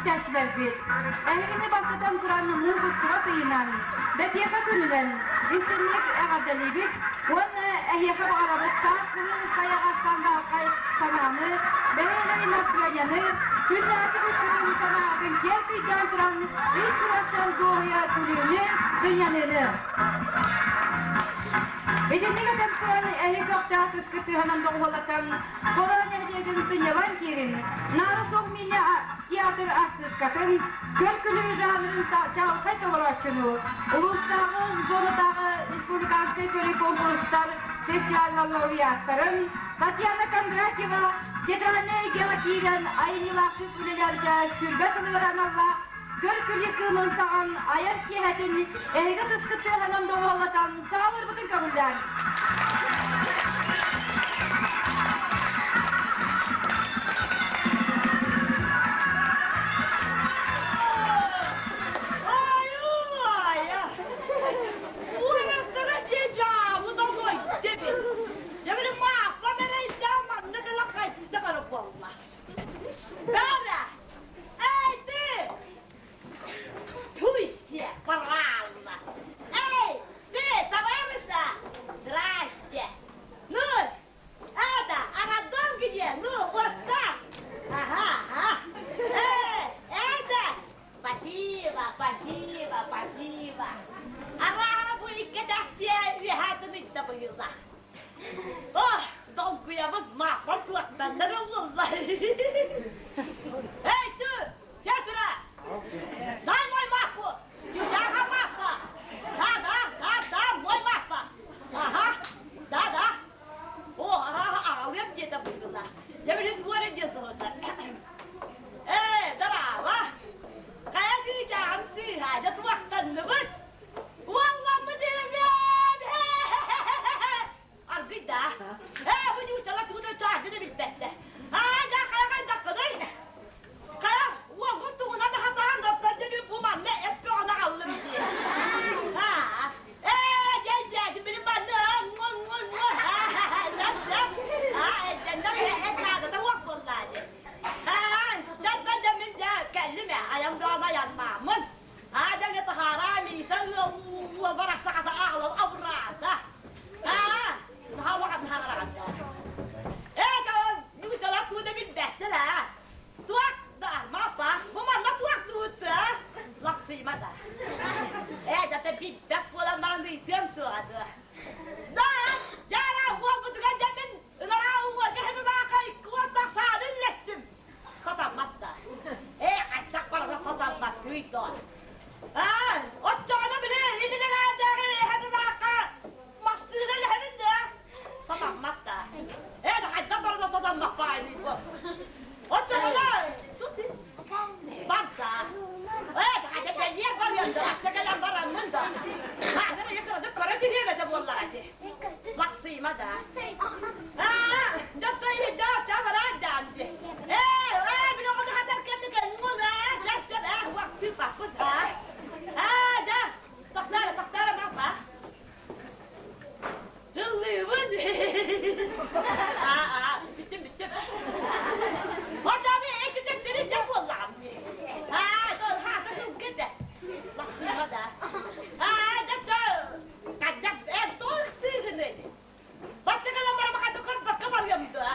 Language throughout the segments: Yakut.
истээччилэрбит, эһигини бастатан туран муус устура тыйынан, бэтиэхэ күнүнэн истинник эҕэрдэлиибит уонна эһиэхэ баҕарабыт сааскылыы сайаҕас сандаархай санааны, бэһиэлэй настырыанньаны, күннээки бүккүтүн санааҕытын киэр кыйдаан туран ис сүрэхтэн дуоһуйа күлүүнү, сынньаныыны. Итинник этэн туран эһи көхтөөх кыскы тыаһынан доҕуһуоллатан Хоро нэһилиэгин сынньалаҥ киирин, Наара суох миинэ театр артыыскатын, көр-күлүү жанрын чаҕылхай толорооччуну, улуустааҕы, зонатааҕы республиканскай көрүү куонкурустар фестиваллар лауреаттарын Татьяна Кондратьева театральнай эйгэҕэ киирэн айымньылаахтык үлэлээбитэ 20 сылыгар аналлаах көр-күлүү кыымын саҕан айар киэһэтин эһиги ытыскыт тыаһынан доҕуһуоллатан саҕалыырбытын көҥүллээҥ. Бара! Эй, ты! Пусть, пожалуйста! Эй, ты, товарища! Здрасте! Ну, это, а роддом где? Ну, вот так! Ага, ага! Эй, это! Спасибо, спасибо, спасибо! Ага, будет кедахте, үһәтін итті Ох, долгуйабын мааппар туохтаннара буолла. Эй, ты, сестра! Дай мой маппу! Чучаха маппа! Да, да, да, да, мой маппа! Ага, да, да. О, ага, аҕалыам диэтэ быһыыла. Дьэ, билин туора диэн соһутар. Ээ, здорово! Хайа чыычааҕым сыыһа, дьэ туохтанныбыт? Уолламмыт эбээт! Аргый да. Ээ, бу ньуучала тугу да чаарды да билбэттэ. Аа, да хайа хайдаххыный? Хайа, уолгун тугунан хатаан оттон дьэ бу манна эп бөҕөнө аҕаллым дии. Аа, ээ, дьэ, дьэ, били манна ҥо-ҥо-ҥо, сөп, сөп. Аа, эддэннэ эт наадата уох буоллаа дии. Аа, дьэ, дьэ, мин дьэ кэллим ээ, айан бөҕөнө айаннааммын. Ааданы таһаараа Миса ыал барахсаҕата аҕалан абыраата. Аа, наһаа таһаараҕын Ээ, чалан, ньуучалар тугу да билбэттэр аа. Туох да, мапа, бу манна туох туутта? Лахсыйма да. Ээ, дата билбэт буолан баран ыйытыам суоҕа дуо. Да, дьара уолбутугар дьэ ынараа уҥуорга хэмимаахай куостах сааны үллэстим. Сатаммат да. Ээ, хайдах барара сатаммат кыйдоо. Аа, оччоҕуна били илинэҥээдээҕи эһэбимаахха массыына үлэһэбин да. Сатаммат да. Ээ, хайдах барара сатаммат баайный бу. Оччоҕуна тут барда. Ээ, хайда бэлиэр барыам да, ачча кэлэн бараммын да. Хаазыр ыйы кырады көрө түһүөм этэ буоллаҕа дии. Лахсыйма да. Аа, дьотто иһирдэ оччо бараан даан дии. Ээ, ээ, били оҕону хатар кэмник өлмүн ээ, сөп сөп ээ, уактыы баппыт аа. Аа, да, тохторо, тохторо мапа. Тыллыыбын. Аа, аа, бүттүм, бүттүм. Хочоби эки төттөрү дьэ буоллаҕым дии. Аа, дол хаата тылгы да. Лахсыйма да. Аа, дьэ, Хайдах эн тоҕо ыксыыгыный? Бачча кэлэн баран хата көрбөккө барыам дуо?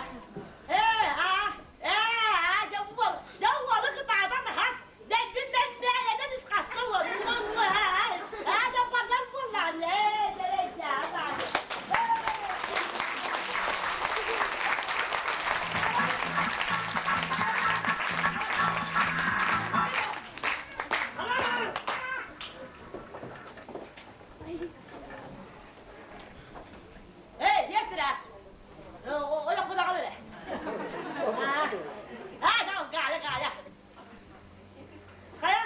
Ээ, аа, ээ, аа, дьэ уол, дьэ уолу кытаатан аха, дэлби бэрбээлэнэн исхасса уол, аа, дьэ барар буоллаҕын, ээ, дьэ, Эй, есть да? Ойох будаҕал эрэ. Аа, да, Галя, Галя. Хайа,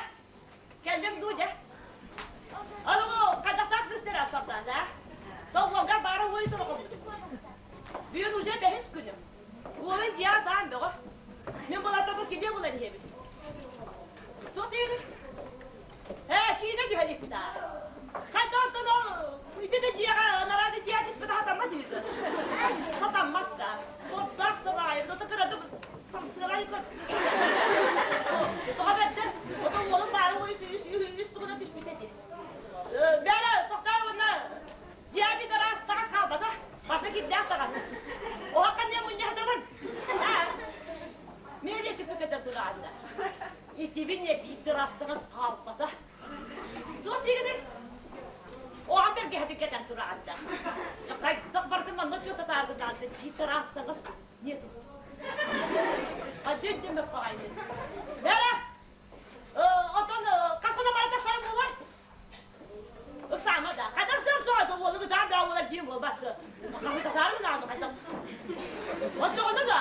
кэллим дуу дьэ. Аныгы хайдахтаах кыыстара сордоон, да? Толлолгар баара уой сорохобут. Бүгүн уже бэһис күнүм. Уолун дьиэ даан бөҕө. Мин булаттабын киде булан иһэбин. Тут Ээ, киинэ түһэ иликтэ. Хайда оттон ол ити да дьиэҕэ анараа да дьиэ түспэтэ сатаммат үһү. Сатаммат да. Сордоох да баайым, да кыратым тырай көр. Тоҕо бэрдэ, отон уолум баары үс үс үс тугуна түспүт этэ. Бээрэ, тохтоор уонна дьиэби тараас таҕас хаалбата. Барыта кирдээх таҕас. Оһо ханна мунньаһытабын? Миэдиэ чыппыт этэ тураанна. Итибин биир тараас таҕас хаалбата. Туох диигиний? Оҕом бэргэһэтин кэтэн тураҕын дьэ. Хайдах бардым манна чуотатааргын даҕаны биир тараас таҥас нету. Хайдах дэммэт баҕайы. Бэрэ! Отон хас гына барыта сарым буолар? Ыксаама да. Хайдах сарым соҕа да уолу ытаан да уолар диэн буолбат. Хаһытатааргын даҕаны хайдах. Оччоҕуна да.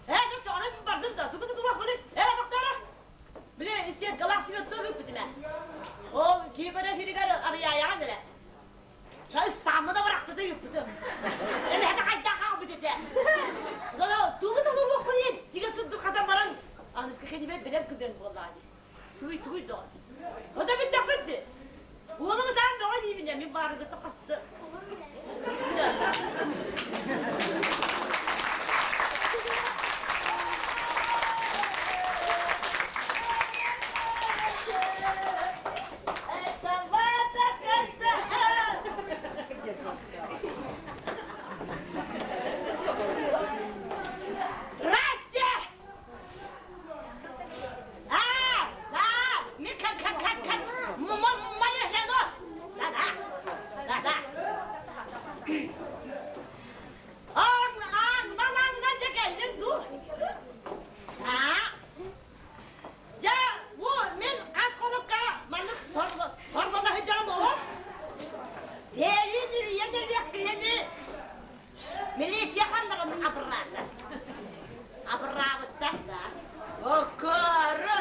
Ээ, оччоҕуна бардым да. Тугу тутуохпунуй? Ээ, бахтара. Били сиэркалаах симэттэн ыыппытым ээ. Ол киһи сиригэр арыйаайаҕын эрэ. Ыстааммына бырахтыта ыыппытым. Эмэһэтэ хайдах хаалбыт этэ. Тугу да олоруоххун иһин тигэ сырдык хатан баран аныска кэнибэр билэр күбэн буоллаҕа дии. Тугуй тугуй доҕор. Ота бүттэхпит дии. Уолуҥ ытаан бөҕө диибин ээ мин баарыгыта хасты. Здрасте! А, да, ми как как как как моя жена. Да, да, да, да. Ан, ан, мананна дьэ кэллиҥ дуу? А? Дьэ, бу мин хас хонукка маннык сордоно сылдьарым буолуо? Бэйин үрүйэн өлүөхкүнэни Милиция ханнарын абыраата. Абыраабыттар да. Окоору!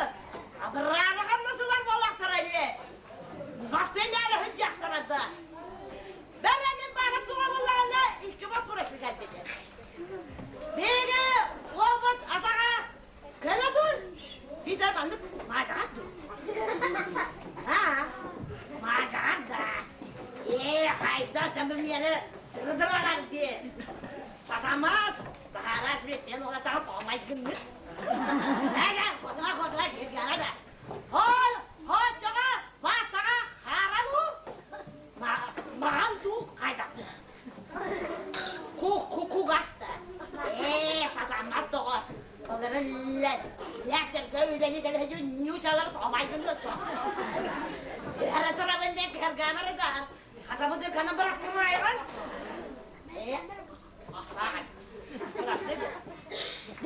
Абыраабы ханна сылар буоллахтара ини. Бастыын ары сылдьахтара да. Бэрэ мин баара суоҕа буоллаҕына икки боппуруос кэлбитим. Биһиги уолбут атаҕа кэлэ дур. Биитэр маннык маадьаҕар дуу. Аа, маадьаҕар да. Ээ, хайда да миэрэ тырыдыралар дии. Сатамат, баара сиртэн уолатаҕа тоҕомайгыннык. Эгэ, хотуга хотуга киргара да. Хол, хочоҕо, баатаҕа хаара дуу? Маҕан дуу хайдах Кугаста. Ээ, сатаммат доҕор. Олору лээктэргэ үлэни кэлэһи ньуучалар тоҕомайгыннык. Эрэ турабын диэн кэргээмэр да Хатабыты канан бырахтымайҕын? Ээ, асаай.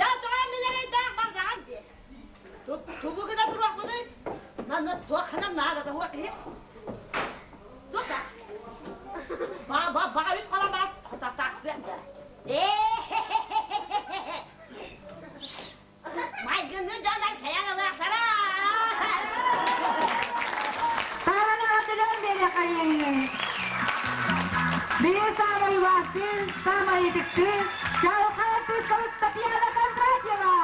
Я чоҕой милэрейдаах бардаҕан дии. Тугу гына туруохпунуй? Манна туоххана наада да хуа киһи. Тута. Ба ба ба үс хала ба таксы. Ээ. Майгыны дьонор кэлэн ылыахтара. Таһаран аҕатыгар биэриэххэйиҥ. Биир саамай убаастыыр, саамай ытыктыыр чаҕылхай артыыскабыт Татьяна Кондратьева!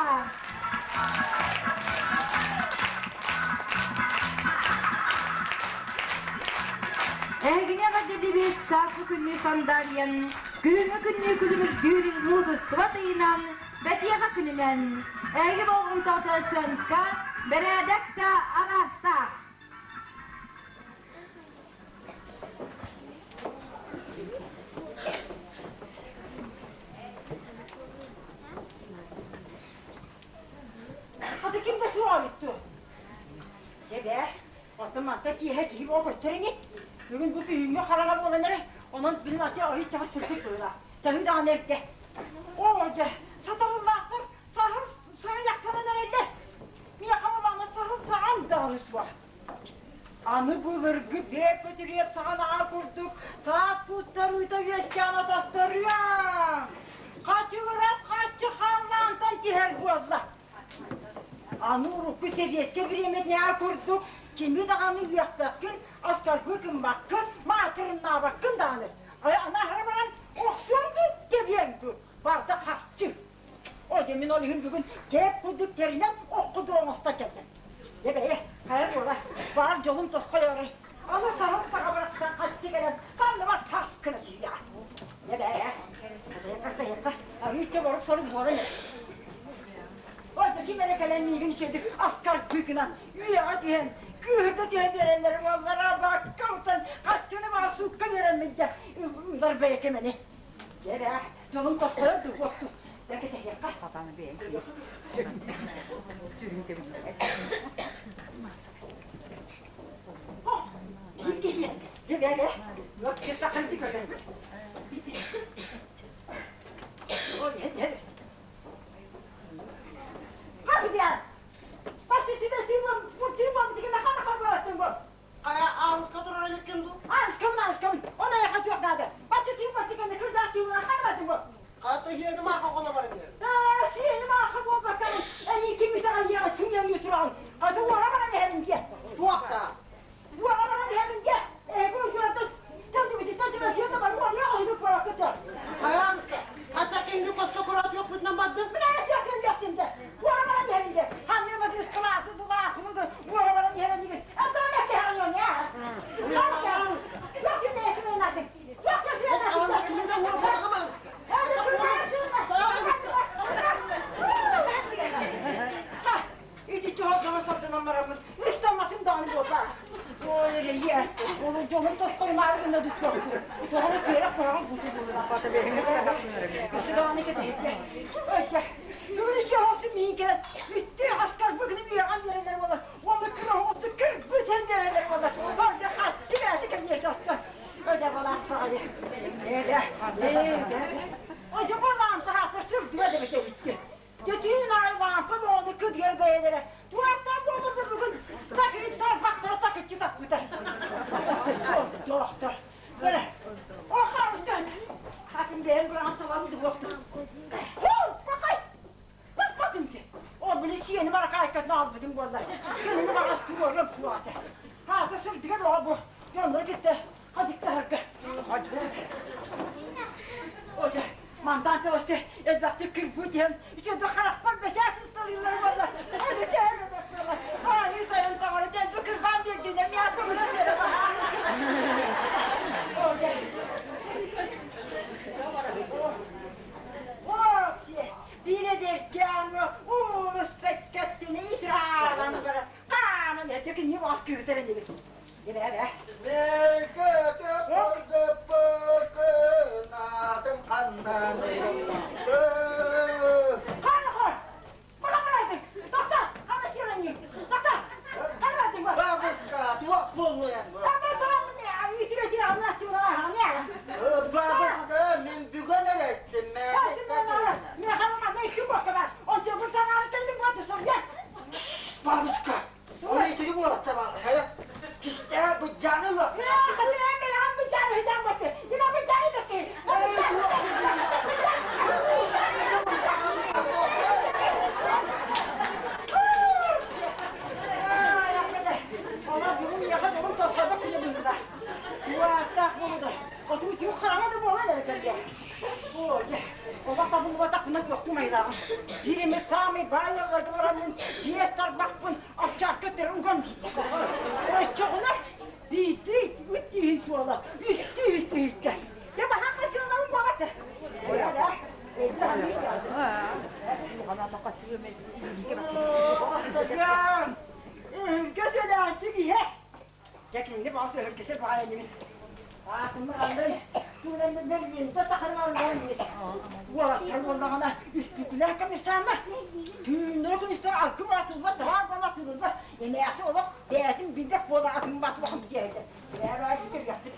Эһигини эҕэрдэлиибит сааскы күннүү сандаарыйан, күһүҥҥү күннүү күлүмүрдүүр муусустуба тыйынан Бэтиэхэ күнүнэн эһиги болҕомтоҕутугар сыанка, бэрээдэк да араастаах. Хата ким да суоҕа эбит дуо? Дьэ бээ, оттон манта киэһэ киһи буола көстөр ини. Бүгүн бу күһүҥҥү хараҥа буолан эрэ, онон билин ача ойуччаҕа сырдык быһыылаах. Чаһыы даҕаны эрдэ. Оо, дьэ, сатабыллаахтар саһыл сарыйахтанан эрэллэр. Миэхэ буоллаҕына саһыл саҕан даҕаны суох. Аны былыргы бэт Бөтүрүөп саҕанаҕа курдук саат куттарыыта үөскээн атастарыаҥ. Хачыгырас хаччы халлаантан түһэр буолла. Аны урукку сэбиэскэ бириэмэтинээҕи курдук кими даҕаны үөхпэккин, аскаргы гыммаккын, маатырыннаабаккын даҕаны. Аны аһара баран охсуоҥ дуу, тэбиэҥ дуу, барда харчы. О, дьэ мин ол иһин бүгүн кээп курдук тэринэн ох курдук оҥосто кэллим. Дьэ бэйэ, хайа буола, баар дьолум тосхойоорой. Аны саһыл саҕа барахсан хаччы кэлэн санныбар сах гына түһүөҕэ. Дьэ бээ, хатайыкка, хатайыкка, арыычча борук-сорук буолан эрэ. Онто ким эрэ кэлэн миигин үчүгэйдик аскардыы гынан, үйэҕэ түһэн, кыыһырда түһэн биэрэллэр уоллара бакка утан харчыны баҕа суукка биэрэммин дьэ ылар бэйэкэм ини. Дьэ бээ, дьолум тосхойор дуу буолту. Дьэ кэтэһиэххэ. Хатаны бэйэм сүрүн кэбиһиэххэ. Биир киһи дьэ бээ бээ, уот киэсэ көрөбүт. Ой, Ити чоһордоно сордонон бараммын, ыстамматым даҕаны буолбаат. Ой, эрийэ, ол дьонум тосхойумаары гына дутуохтур. Тоҕо тиэрэх куһаҕан буту булунаппата Өссө даҕаны кэтэһитэ. Өйдө, бүгүн үчү миин кэлэн, үттү астарбы гына үөҕэн биэрэллэр буолар, уонна кыра оҕусу кырбытан биэрэллэр буолар. Өйдө, хатты бэйэтэ кэлиэхэ оттон. Өйдө, балаах баҕайы. Эдэ, эдэ. Өйдө, балаан паапа сырдыга да бэтэбитти. Төтүүн аайы лаампа буоланы кыдыйар бэйэлэрэ туораттан буоларга бүгүн такыйыттар бахтара такыччы таппыта. Доохтор. Бere. О харыстан. Хакым бэйэн быраҕан табан дуохтур. Хол, бакай. Баппатым ти. О били сиэни баракаайкатын албытым буоллар. Кинини баҕас туруорум туота. Хаата сырдыга доҕо бу. Дьоннор кытта хадыктаһарга. Ожа, мантан тоҕуста элбэхтик кырбыы диэн үчүгэй харахпар бэчээт туттарыылар буолла. Аны төһө Аайы тайын таҥара дэлби кырбаан биэрдинэ миэхэ мына сэрэ Биир эдэркээн уулусса кэттини итираадан бара хаанан эрдэ кинини бас күүтэр инибит. Мэлгөтө көрдөппөккүн ханнаный? Бабушка, туох буоллуйан? Бабушка, мин бүгүн эрэ Бабушка, ол итини уолаттар кистээх быдьааны ыла. Биир самый баай ыалларга бараммын биэс тарбахпын овчарка терун Өччөҕүнэ биирдии ыт тииһин суола үстүү үс тиһиччэ. Дьэ баһа хачыаларын буолата. Өһүргэ сэлээччи киһи. Дьэ кинини баҕас өһүргэтэр баҕар инибин. Аатыммар аллай туунан мэлиэнтэ тахармаллаан уолаттар буоллаҕына үспүкүлээх комиссарна түүннэри күнүстэр аргы атыллар даһаар буола атыллар эмээхси олох бэйэтин билбэт буола атыммат улахан бизиэһэлэр бэйэ көрүөхпүт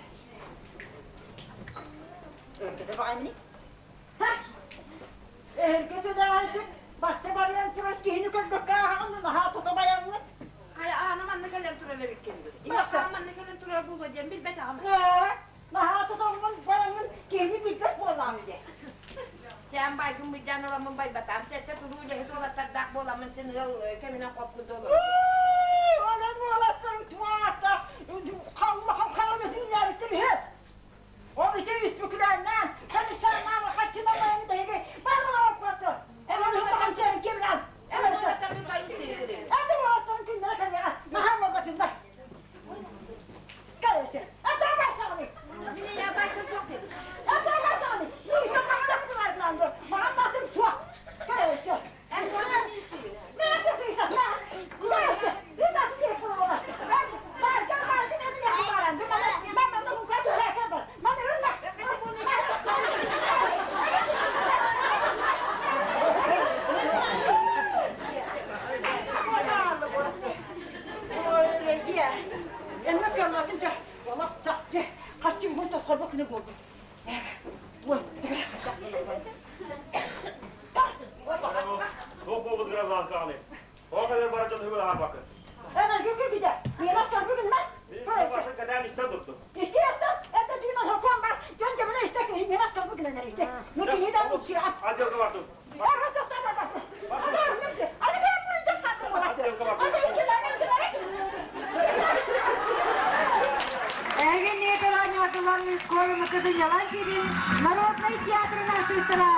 өргөтө баҕаймыный Эһэргэ сыдаайчык бачча барыан турар киһини көрбөккө ааһаҕын наһаа тута байаҥҥыт. Хайа аана манна кэлэн турар эбиккин. Аана манна кэлэн турар буолуо диэн билбэтэҕим. Ээ, наһаа тутаммын байаҥҥын киһини билбэт буоллаҕым дии. Чээн байгын быйдаан ыламмын байбатаам. Сэттэ туруу үлэһит уолаттардаах буоламмын син ыал кэминэн хоппут олордум. Онон уолаттарым туаата халлахан хара өтүннээбиттэр үһү. Ол ити үспүкүлээннээн, комиссарнаан хаччыналаан биһиги бары олорбото. Эбэн улахан сэрин кимнэн? Эбэн Эти уолаттарын күннэрэ кэлиэҕэ, наһаа буолбатыннар. Кэлэсэ. Это барсаҕыный. Мин я барсым суох диэн. Это барсаҕыный. Мин маған буларынан ду. Маған басым суох. Кэлэсэ. Эн туох бардылар Куорумака сынньалаҥ киинин народнай театрын артыыстара.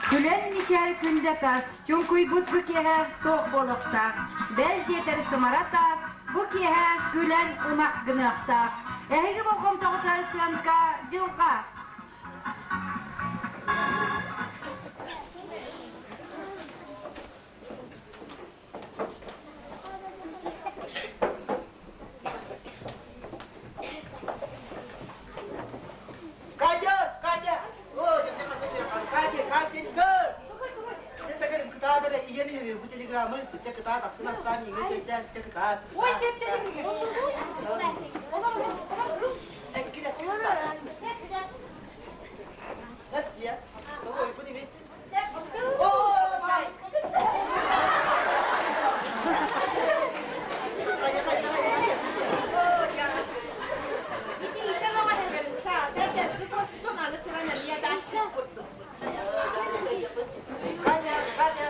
Күлэн мичээр күндэ тас, чуҥкуйбут бу киэһэ суох буолуохтаах. Бэл диэтэр сымара таас, бу киэһэ күлэн ымах гыныахтаах. Эһиги болҕомтоҕутугар сыанка дьылҕа. Катя, Катя! О, Катя, Катенька! Мен сәкәрім кытаат эрэ ийэм үһү бу телеграммы чэ кытаат аскын астаан иҥин көстөөн чэ кытаат. Ой, сеп Эккин эккин кытаат. Эт дьиэ. Ой, бу ними. О, бай! Хайа, хайа, хайа. Катя, Катя,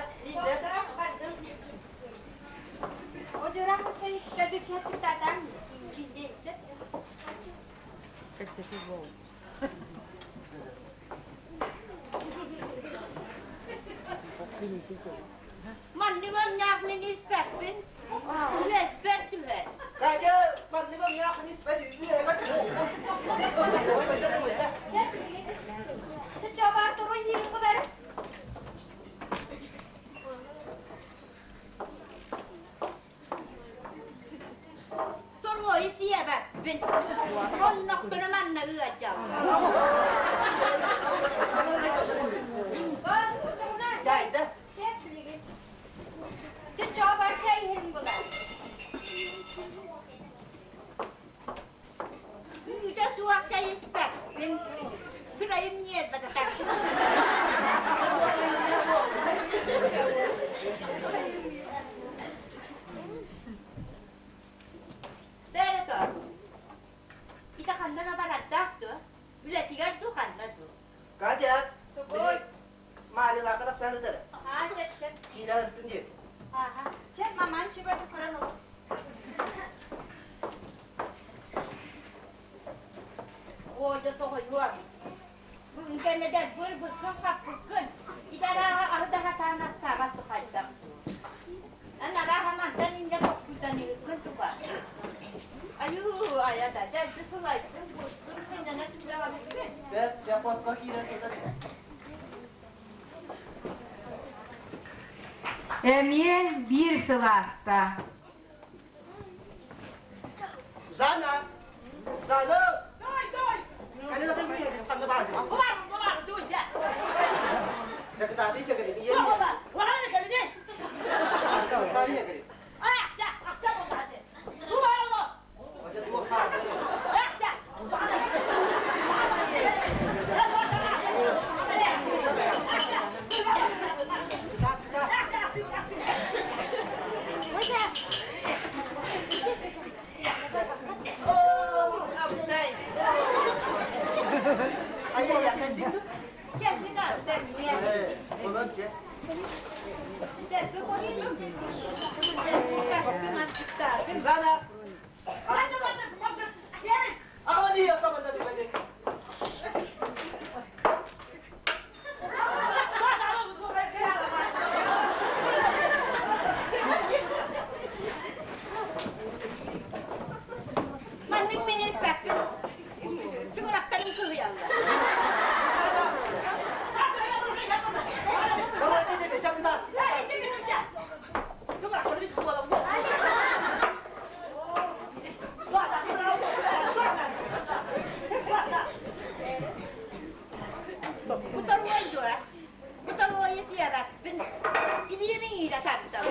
Лиза. Маннык өҥнөөх мин испэппин. Үөспэр түһэр. Катя, маннык өҥнөөх мин испэт Торуойу сиэбэппин. Оннохпуна манна ыалдьаллар. Чайда. Үүтэ суох чай испэппин. Сырайым ньиэрбэтэ Бээрэ тоо, ити ханна эмэ барардаах дуо? Үлэтигэр дуу, ханна дуу? Катя, Тугуй? Марилака тахсан ытар. Аа, сөп, сөп. Киинэ ыттын диэн. Ааха. Чэ, маман сүбэтин көрөн ыл. Оо, дьэ тоҕойуом. Бүгүн кэннидэр быр-быккын-хаппыккын. Ити арааһа аһы да сатаан астаабат сухайдам. Эн арааһа мантан инньэ тохтуутаныыккын туга. Айуу, айа да, дэлби сылайдым, кустум, сынньана түбэҕэбиккин. Сөп, сөп хоско киирэн сытар. Эмиэ биир сылааста. Жанна! Жанна! Ханна баар? Бу бар, дуйча. Секретарь, секретарь. Уһаны кэлини. Астаан кэлин. Аяқча, аста буоллаҕа. Бу бар оло. Аяқча. Маннык мин испэппин. Түгүрахтарым кыһыйаллар. Буторуой дуо? Буторуойу сиэбэппин. Илиибин иирэ саттым.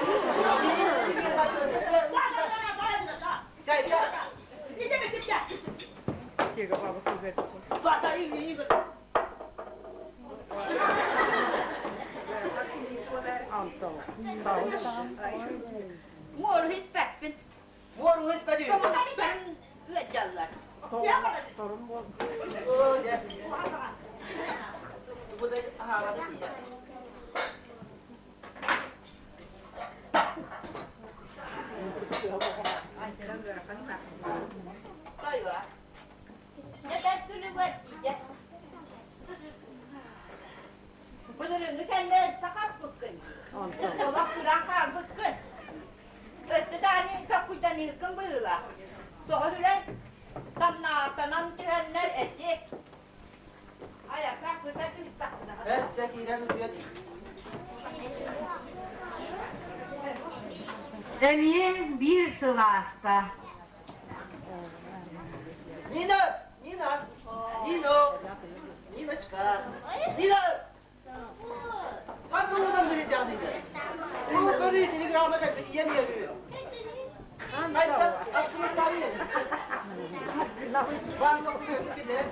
Муору испэппин. Тоҥуттан ыалдьаллар. Тоҕо үрэн тамнаатанан түһэннэр эти айака кыта түстэххинэ. Эт дьэ киирэн утуйа түс. Эмиэ биир сыл ааста. Нина! Нина! Нино! Ниночка! Нина! Ханна билдьаныйда? Бу көрүү телеграмма кэлбит ийэм үөрүү. Хайда аскымыстаары Баан килер.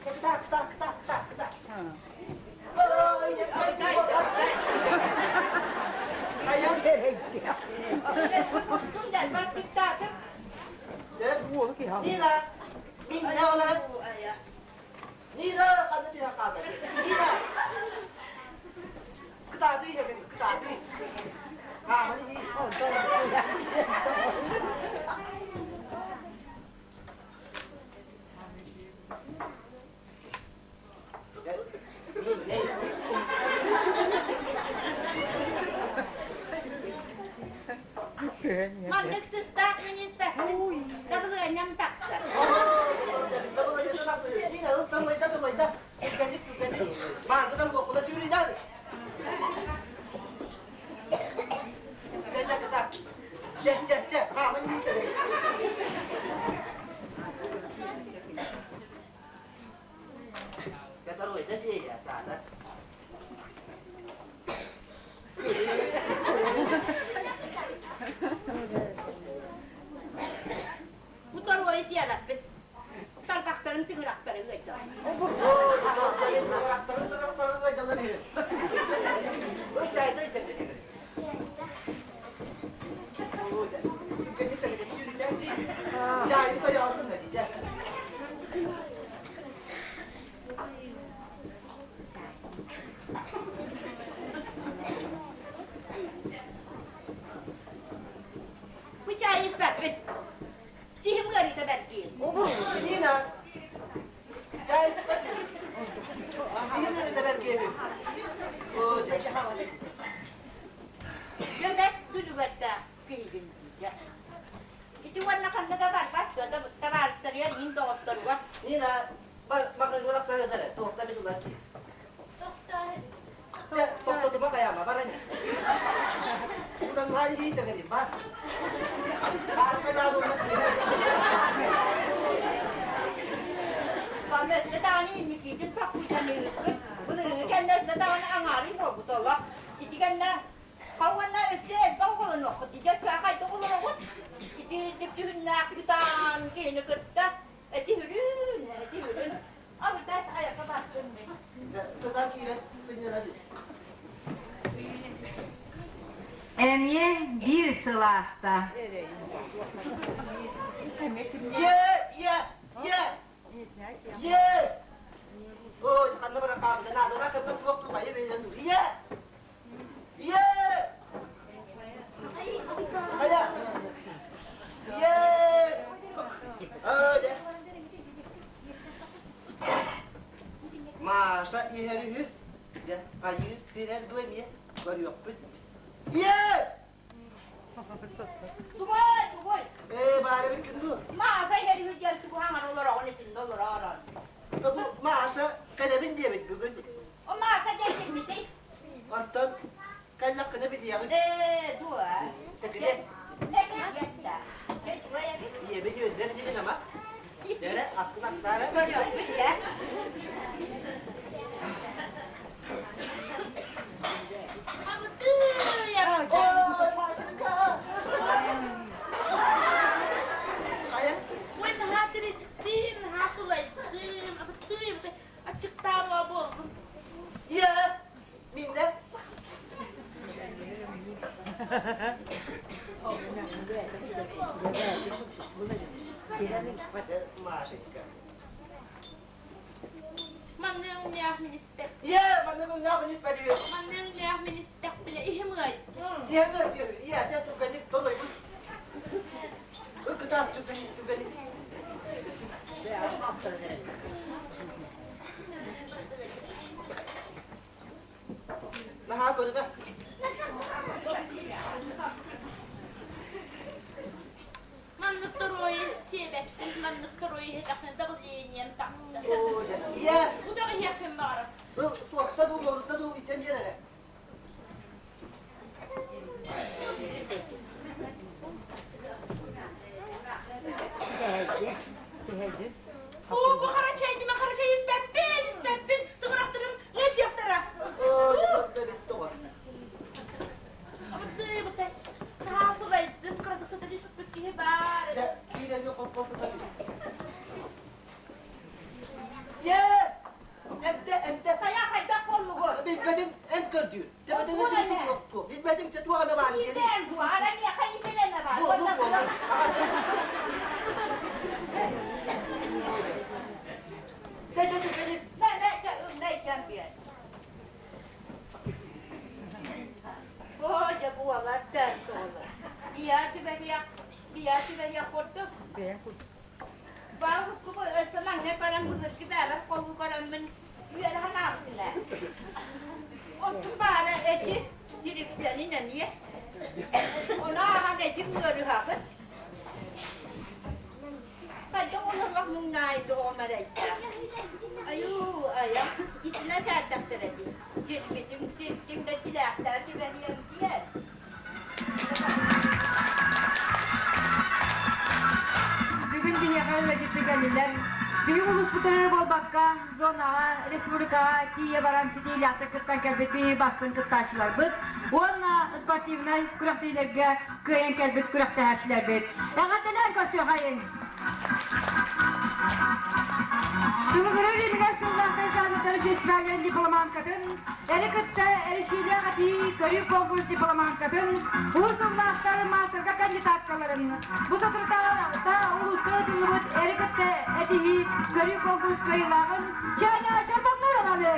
Так, так, так, так, так, так, так, так. Нина, Нина олорон. Нина, ханна түһэн хаалла? Нина! Кытаатыы иһэбин, кытаатыы. Хааман иһии. Маннык сыттаах мин испэппин, дабылыанньам тахсар. Бу торуойу сиэлэппит. Тарбахтарын тыҥырахтары ыайдылар. Бу чаайы испэппит. Сиһим ыарыыта бэрдиин. Нина, чай испэппит. Сиһим ыарыыта бэрдиин. Дьэ, дүлүгэрдээх киһигин дии. Ити уонна ханна да барбат табаарыстарыгар мин доҕотторугар. Нина, Махайгы тахсарыдар, туохта битулар ки. Тохтотума каяма баран. Удан лари хи сагari бар. Арка да Өссө даҕаны инникитин соккуйтаныыргыт, былырыҥҥы кэннэ өссө даҕаны аҥаарый буолбут олох. Ити кэннэ уонна өссө элбэх оҕолонуоххут дии, хайдах олороҕут? Ити түһүннээх бытаан киһини кытта эти үрүн, эти үрүн. Абытай айака баттын. Сыта киирэн сынньанар. Эмиэ биир сыл ааста. Е, е, е, е! Ой, ханна бара хаалда, наадара кырба суох тугайы бэйдэн Е! Е! Хайа! Е! Ой, Маша иһэр үһү. Дьэ, хайыыр сирэр дуо эмиэ көрүөхпүт. Ийээ! Тугой, тугой? Ээ, баара бир күн дуо? Мааса иһэр үһү диэн тугу хаҥар олороҕун итиннэ олороорон. Бу Маша кэлэбин диэбит бүгүн. О, Мааса диэн киммитий? Онтон кэллэххинэ билиэҕин. Ээ, дуо? Секрет. Секрет да. Ийэбин үөрдэр дибин ама. Дэрэ, аскын астаара. Көрүөхпүт ээ. Ой, Машенька! Хайа? Ой, наһаа тириттим, наһаа сылайдым, абыттыым, аччыктаан буоллум. Ийэ, миннэ. Машенька. Маннык умньаах мин испэт. Ийэ, маннык умньаах мин испэт. Маннык умньаах мин истэхпинэ иһим ыайдыр. Ийэ ыайдыр. Ийэ, дьэ түргэнник толойбут. Ыкытаат түргэнник түргэнник. Наһаа көрүмэ. Маннык торуойу сиэбэппин, маннык торуойу иһэтэххинэ давлением тахсар. Ийэ! Утах иһиэххин баҕарар. Ыл, суохта дуу, лоруста дуу, итэн биэр эрэ. Оо, бу хара чэйдимэ, хара чэй испэппин, испэппин, тыгырахтарым ыадьыахтара. Абыттыы, наһаа сылайдым, кыратык сытан испит киһи баар. Дьэ, киирэн хос-хос сытан. Ийэ! Эмтэ, эмтэ. Хайа хайдах буоллугу? Билбэтим, эм көрдүүр. Билбэтим, чэ туох эмэ баар. Иитэн бу, ара миэхэ иитэн эмэ баар. Буолу, буолу. Чэ, чэ, чэ, чэ. Мэ, мэ, чэ, ылнайдан биэр. Оо, дьэ буолар туолар. Бия түбэһиэх, бия түбэһиэх курдук. Баҕа өссө маҥнай баран былыргы бэйэбэр холуу бараммын үөрэҕин аабытын ээ. Оттон баара эчи сириксэнин эмиэ. Ону ааһан эчи ыарыһаҕын. Хайдах олорбох муҥнаайды оҕом эрэйдээх. Айуу, айа, итинэ кээтэхтэрэ дии. Сирбитиҥ, сиртиҥ да силээхтээх түбэһиэҥ диэн. Бүгүн биһиэхэ ыалдьыттыы кэллилэр. Биһиги улууспутугар эрэ буолбакка, зонаҕа, республикаҕа тиийэ баран ситиилээхтик кыттан кэлбит биһиги бастыҥ кыттааччыларбыт уонна спортивнай күрэхтэһиилэргэ кыайан кэлбит күрэхтэһээччилэрбит. Эҕэрдэлээн көрсүөхайыҥ! Тылыгырыр имигэс тыллаахтар жанрдарын фестивалын дипломанткатын, эри кытта эрисиилээх этии көрүү конкурс дипломанткатын, уус тыллаахтар маастарга кандидаткаларын, бу соторутааҕыта улууска ыытыллыбыт эри кытта этиһии көрүү конкурс кыайыылааҕын Чээнэ Чорбоҥнуурованы!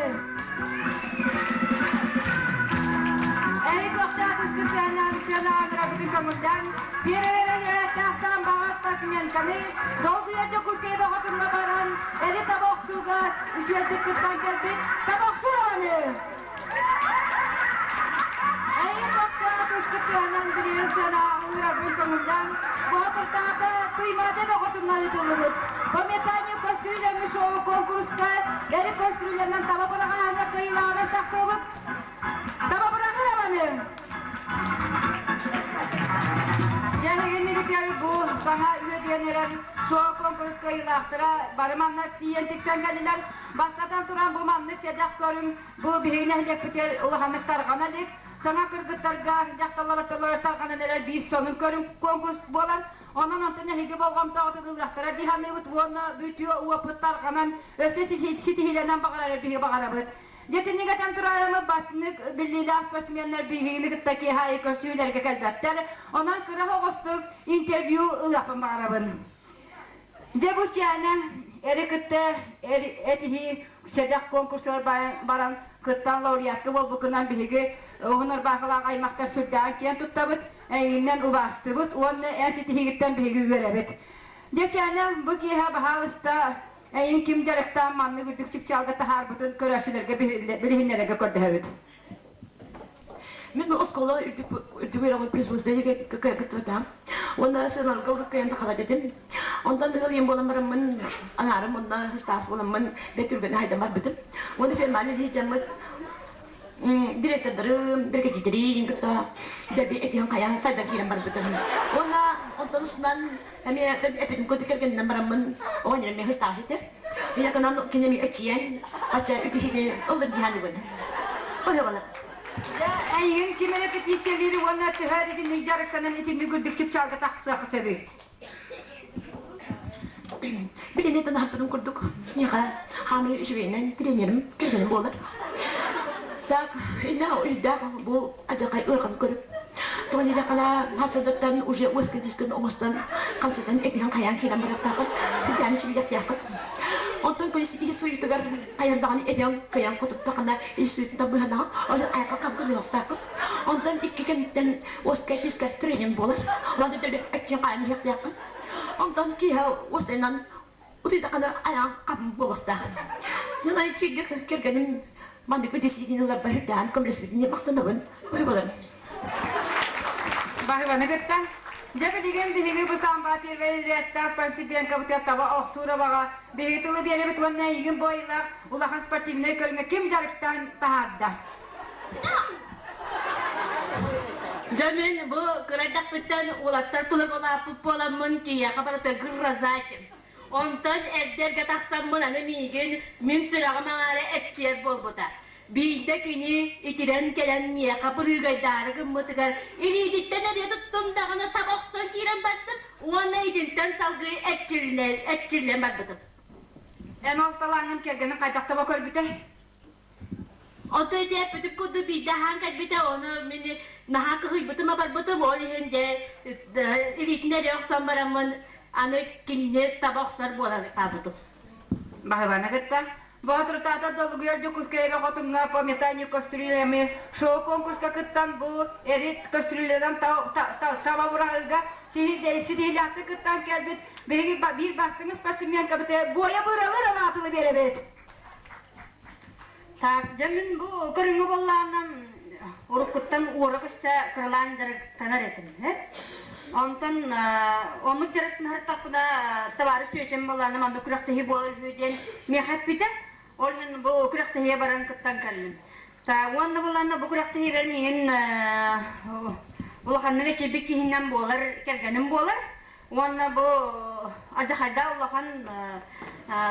Эһи көхтөөх ыскытыанан сыанаҕа көҥүллээн, Первэрэ тахсан баҕа спортсменканы долгуйар Дьокуускай бөҕөтүҥҥэ баран, эри таба охсууга үчүгэйдик кыттан кэлбит Табахсурованы! Эһиги көхтөөх ыскытыанан билигин сыанаҕа ыҥырарбын көҥүллээн, Боотурдаата Туймаада бөҕөтүҥҥэ ыытыллыбыт По метанию кастрюлями шоу конкурска эри кастрюлянан таба быраҕааһыҥҥа кыайыылааҕынан тахсыбыт Таба быраҕыраманы! Дьэһигинигитигэр бу саҥа үөдүйэн эрэр шоу-конкурс кыайыылаахтара бары манна тиийэн тиксэн кэллилэр. Бастатан туран бу маннык сэдэх көрүҥ бу биһиги нэһилиэкпитигэр улаханнык тарҕана илик. Саҥа кыргыттарга, дьахталлар ортолоро тарҕанан эрэр биир сонун көрүҥ конкурс буолан, онон онтон эһиги болҕомтоҕутун ылыахтара дии саныыбыт уонна бүтүө уопут тарҕанан өссө ситиһиилэнэн баҕарар биһиги баҕарабыт. Дьэ итинник этэн турарымыт бастыҥ биллиилээх спортсменнар биһигини кытта киэһэ аайы көрсүһүүлэргэ кэлбэттэр. Онон кыра оҕостук интервью ылыахпын баҕарабын. Дьэ бу Чээнэ эри кытта этиһии сэдэх конкурсугар баран кыттан лауреатка буолбуккунан биһиги уһун ырбаахылаах аймахтар сүрдээҕин киэн туттабыт, эйигиннэн убаастыыбыт уонна эн ситиһиигиттэн биһиги үөрэбит. Дьэ Чээнэ бу киэһэ баһаалыста Эйин ким дьарыктаан маннык үрдүк чыпчаалга таһаарбытын көрөөччүлэргэ билиһиннэрэргэ көрдөһөбүт. Мин оскуола үрдүк үөрэҕин производственнай кыттыбатаҕым. Уонна сыаналарга уруккайан тахалат этим. Онтон ыал ийэм буолан бараммын, анаарым уонна ыстаас буоламмын бэрт түргэн хайдан барбытым. Уонна ферманы илии дьаммыт директордары, бригадирдэрин кытта дэлби этиһэн хайаан сайдан киирэн барбытым. Уонна онтон устунан эмиэ эппитим курдук кэргэнинэн бараммын оҕонньор эмиэ ыстаас этэ. Ийэ кини эмиэ эчийэн, ача үтүһүнү ыллыр диһааныбын. Быһыбалар. Эйигин ким эрэ петициялиир уонна төһө итинник дьарыктанан итинник үрдүк чыпчаалга тахсыах сөбүй? Билини танаһаппытым курдук, миэхэ хаамыы үчүгэйинэн тренерим кэргэним буолар. Так, инна өйдөөх бу адьакай ыархан көрүп, тоҕо диэтэххинэ харсыдаттан уже уоскытыскын оҥостон хамсатан этиһэн хайаан киирэн барыахтааххын, күндээн ичиллиэхтээххин. Онтон күнүс ис суйутугар хайардаҕын этиэн кыйан хотуттахына ис суйутунан быһанаҕын, ол айакка хамкыныахтааххын. Онтон икки кэмиттэн уоска тискэ тренинг буолар. Онон аччык хаан иһиэхтээххин. Онтон киэһэ уосайынан утуйдаххына айаҕын хабын буолуохтаах. Нанай кииргэ кэргэним маннык действительно ыларбар үрдээн көмөлөспүтүн махтанабын быһыбаларын. Баһыланы кытта. Дьэ билигин биһиги бу самба первый рядтаах спортсменкабытыгар таба охсуурабаҕа биһиги тылы биэрэбит уонна эйигин бу айылаах улахан спортивнай көрүҥҥэ ким дьарыктаан таһаарда? Дьэ мин бу кырайдахпыттан уолаттар туһук улааппыт буоламмын киһиэхэ барыта грозать. Онтон эрдэргэ тахсаммын аны миигин мин сүрэҕим аҥаара эччиэр буолбута. Биирдэ кини итирэн кэлэн миэхэ бырыыгайдаары гыммытыгар илиититтэн эрийэ туттум даҕаны таба охсон киирэн бардым уонна итинтэн салгыы эччиллэн, эччиллэн барбытым. Эн ол талааҥҥын кэргэнин хайдах таба көрбүтэй? Онто ити эппитим курдук биирдэ аһаан кэлбитэ, ону мин наһаа кыһыйбытым абарбытым, ол иһин дьэ илиитин эрэ охсон бараммын аны кинини таба охсор буолан хаалбытым. Баһыланы кытта Боотурутаата долгуйар Дьокуускай эбэ хотуҥҥа по метанию кастрюлями шоу-конкурска кыттан бу эрит кастрюлянан таба быраҕыыга ситиһиилээхтик кыттан кэлбит биһиги биир бастыҥ спортсменкабыт Буойа Быралыр анаатылы биэрэбит. Так, дьэ мин бу көрүҥҥэ буоллаҕына уруккуттан уора көстө кыралаан дьарыктанар этим. Онтон оннук дьарыктанартахпына табаарыс чүөчэм буоллаҕына маннык күрэхтэһии буолар үһү диэн миэхэ эппитэ. Ол иһин бу күрэхтэһиигэ баран кыттан кэллим. Так, уонна буоллаҕына бу күрэхтэһиибэр миигин улаханнык эчэйбит киһинэн буолар, кэргэним буолар. Уонна бу алдьархайдаах улахан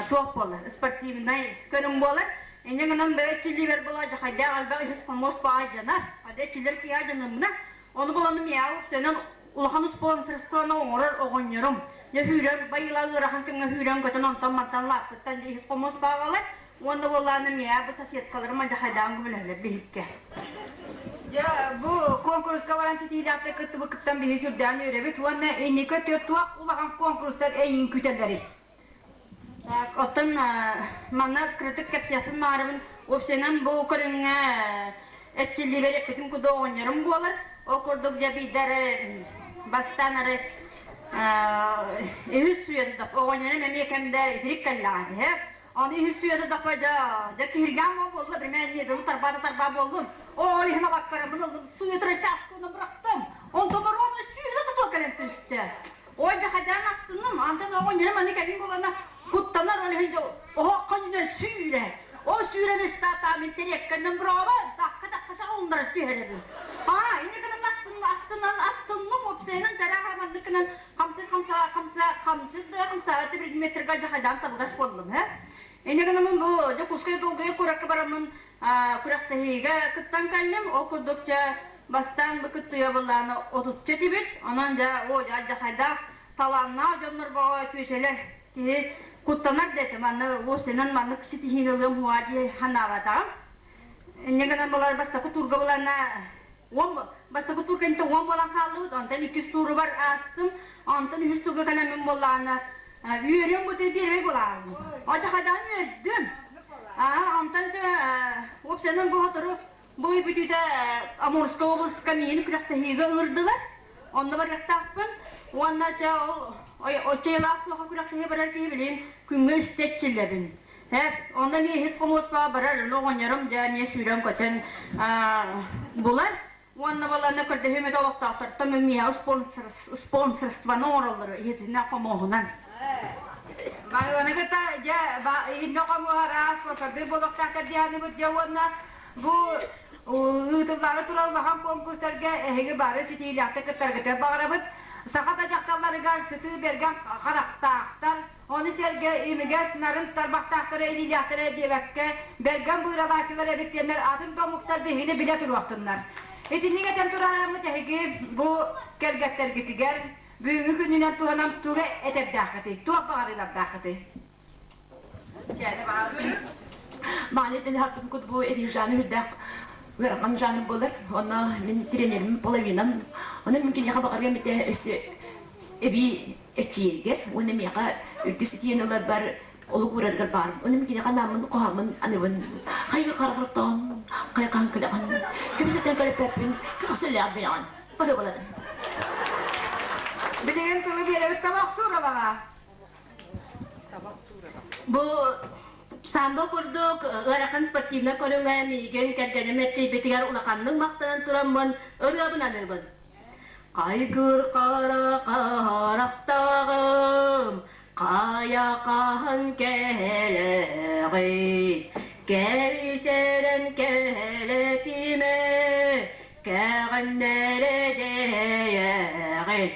туох буолар, спортивнай көрүҥ буолар. Инньэ гынан бэйэ иччилиибэр була алдьархайдаах элбэх иһит-хомуос баайдьанар. Ады иччилэр киһи дьанымна. Ону буланым миэхэ уксанан улахан спонсорствоны оҥорор оҕонньорум. Дьэ сүүрэн байыла ыарахан кэмҥэ сүүрэн көтөн онтон мантан лааппыттан иһит-хомуос бааҕалар. Уонна буоллаҕына миэхэ бу соседкаларым алдьархайдаан көмөлөһөллөр биһиккэ. Дьэ, бу куонкуруска баран ситиилээхтик кыттыбыккыттан биһи сүрдээн үөрэбит уонна инники өттүгэр туох улахан куонкурустар эйигин күүтэллэрий? Так, оттон манна кыратык кэпсиэхпин баҕарабын. Уопсайынан бу көрүҥҥэ эрчиллиибэр эппитим курдук оҕонньорум буолар. Ол курдук дьэ биирдэ эрэ бастаан эрэ үһүс суйата оҕонньорум эмиэ кэмдэ итирик кэллэҕэ. Аны үһүс сүөдэ дапа дьэ, дьэ киһиргээн буолла, бирмээн ньиэрбэбин тарбаа да тарбаа буоллум. Ол иһин абаккарабын ыллым, суйутара чааскы бырахтым. Онтон ровно сүүрдэ тутуо кэлэн түстэ. Ой дьэ хайдаан астынным, антан оҕонньорум аны кэлин буолана куттанар ол иһин дьэ оһоххо үнэ сүүрэ. Ол сүүрэн ыстаатаа мин тэриэккэннэн быраҕаба, дахха дахха саҕалыннара түһэрэбин. Аа, инньэ гынан астынан астынным, уопсайынан чарааха маннык гынан хамсыр хамса хамса хамсыр да хамсаабат да предметтерга дьахайдаан табыгас буоллум э инньэ гынаммын бу Дьокуускай долгуйа куоракка бараммын күрэхтэһиигэ кыттан кэллим ол курдук дьэ бастаан бу кыттыыга былааны отучча этибит онон дьэ о дьэ дьахайдаах талааннаах дьоннор бөҕө чүөчэлэр киһи куттанар да этим манна уопсайынан маннык ситиһиини ылыам уһуа дии санаабатаҕым инньэ гынан балар бастакы туурга былаана Уон бастакы тур кэнниттэн уон буолан хааллыбыт, онтон иккис туурубар аастым, онтон үһүс турга кэлэммин буоллаҕына үөрүөм бу биэрбэй буолаабын. Очо хайдаҕын үөрдүм. Аа, онтон чэ уопсайынан бу сотору бу ый бүтүүтэ Амурскай областка миигин күрэхтэһиигэ ыҥырдылар. Онно барыахтаахпын. Уонна чэ ол оччойолоох туоха күрэхтэһии барар киһи билигин күҥҥэ үстэ эрчиллэбин. Һэ, онно эмиэ иһит-хомуоспа барар, оҕонньорум дьэ эмиэ сүүрэн-көтөн булар. Уонна баланы көрдөһүм этэ олохтоохтортон миэхэ спонсорствоны оҥороллор иһитинэ хомуоһунан. Баһыланы кытта дьэ иһиннэ хомуоһар аас спонсордыыр буолуохтаахтар диэханыбыт дьэ уонна бу ыытыллаары турар улахан конкурстарга эһиги бары ситиилээхтик кыттаргытыгар баҕарабыт. Саха да дьахталларыгар сытыы бэргэн харахтаахтар, Ону сэргэ имигэс нарын тарбахтаахтара илиилээхтэрэ диэбэккэ, бэргэн быыралааччылар эбит диэннэр атын да омуктар биһигини билэ туруохтуннар. Итинник этэн турараммыт эһиги бу кэргэттэргитигэр бүгүҥҥү күнүнэн туһанан тугу этэрдээххитий, туох баҕарыылардааххытый? Мааны тэн хаппым бу Рижаны үрдээх ыарахан жанр буолар. Онно мин тренерим половинам. Онон мин киниэхэ баҕарыам этэ өссө эбии эчиэригэр уонна миэхэ үрдүк ситиһиини ыларбар олук уурарыгар баарбын. Уонна мин киниэхэ анааммын хоһооммун аныбын хайыы харахтаан хайхаан күлэҕин көмүсэтэн көрөппөппүн көхсүлээх бэйэҕин баһыыбаларын. Билигин тылы биэрэбит табах суурабаҕа. Бу самбо курдук ыарахан спортивнай көрүҥэ миигин кэргэним эрчийбитигэр улаханнык махтанан тураммын ырыабын аныыбын. Хайгыр хара харахтааҕым, хайа хаһан кэлэҕий? Кэбисэрэн кэлэтимэ, кэҕиннэрэ дэйэҕин.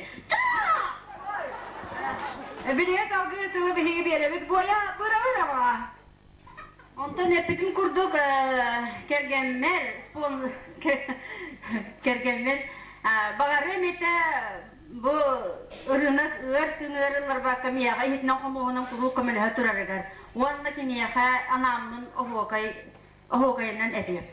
Билигэ салгыы тылы биһиги биэрэбит буойа быралыр аҕа. Онтон эппитим курдук кэргэммэр кэргэммэр баҕарыам этэ бу ырынак ыар тыыныгар ылларбакка миэхэ иһитинэн хомуоһунан куруук көмөлөһө турарыгар уонна киниэхэ анааммын оһуокай оһуокайынан этиэм.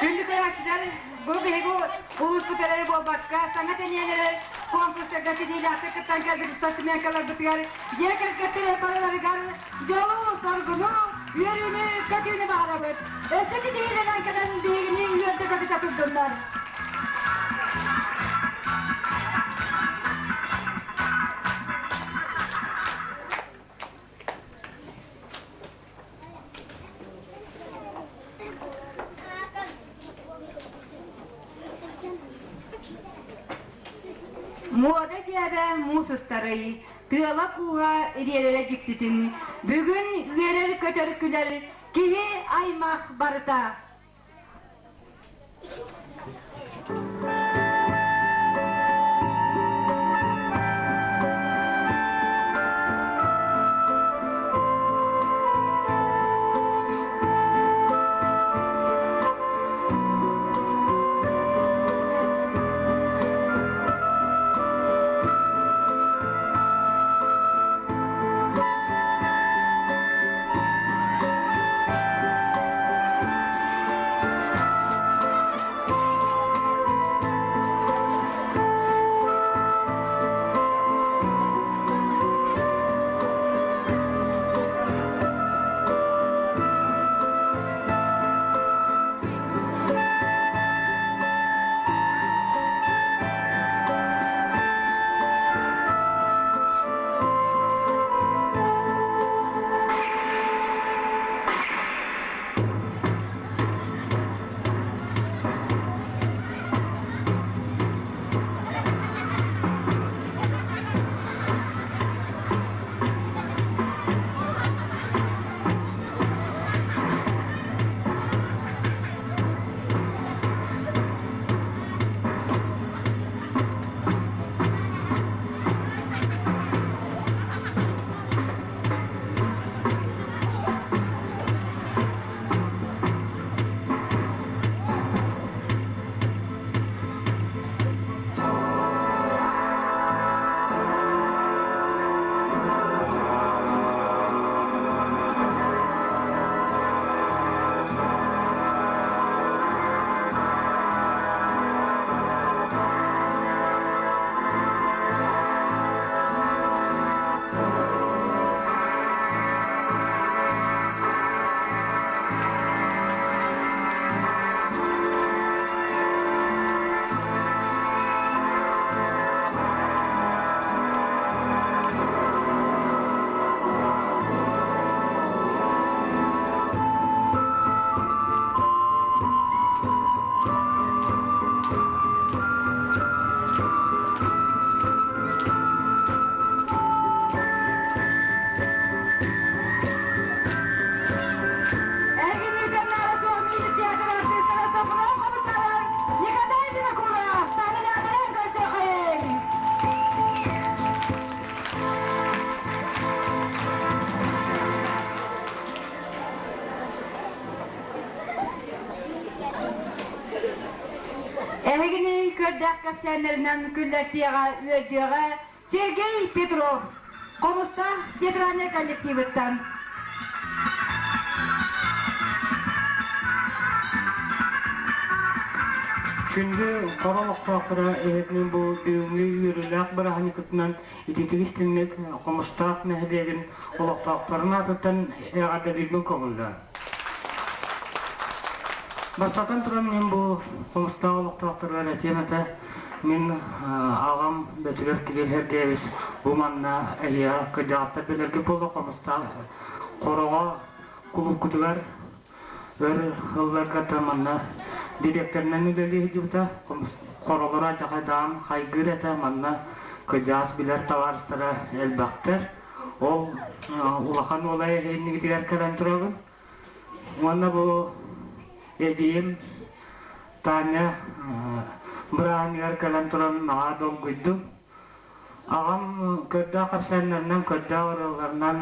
Күндү көрөөччүлэр, бу биһиги улууспут эрэ буолбакка, саҥа тэнийэн эрэр конкурстарга ситиилээхтик кыттан кэлбит спортсменкаларбытыгар, дьиэ кэргэттэр барыларыгар дьолу, соргуну, үөрүүнү, көтүүнү баҕарабыт. Өссө ситиһиилэнэн кэлэн биһигини үөрдэ-көтүтэ турдуннар. Муода дьээбэ муус устарый, тыала-кууһа ириэрэрэ дьиктитин, бүгүн үөрэр-көтөр күлэр киһи аймах барыта. Эһигини наара суох миили театр артыыстара Софрон Хомусаров, Николай Винокуров, Таня көрсүөххэйиҥ! Эһигини көрдөөх кэпсээннэринэн күллэртиэҕэ, үөрдүөҕэ Сергей Петров, Хомустаах театральнай коллективыттан. Күндү хоро олохтоохторо эһэтинэн бу бүгүҥҥү үөрүүлээх бырааһынньыкытынан ититик истиҥник Хомустаах нэһилиэгин олохтоохторун аатыттан эҕэрдэлиирбин көҥүллээн. Бастатан туран мин бу Хомустаах олохтоохторугар этиэм этэ, мин аҕам Бөтүрүөп Кирилл Сергеевич бу манна эһиэхэ кырдьаҕастар билэргэ буолла Хомустаах Хороҕо кулуупкутугар өр сылларга манна дириэктэринэн үлэлии сылдьыбыта. Хоролоро дьахайдаан хайгыыр этэ, манна кырдьаҕас билэр табаарыстара элбэхтэр. Ол улахан уола иннигитигэр кэлэн турабын. Уонна бу эдьиийим Таня бырааһынньыгар кэлэн туран наһаа долгуйдум. Аҕам көрдөөх кэпсээннэринэн, көрдөөх ырыаларынан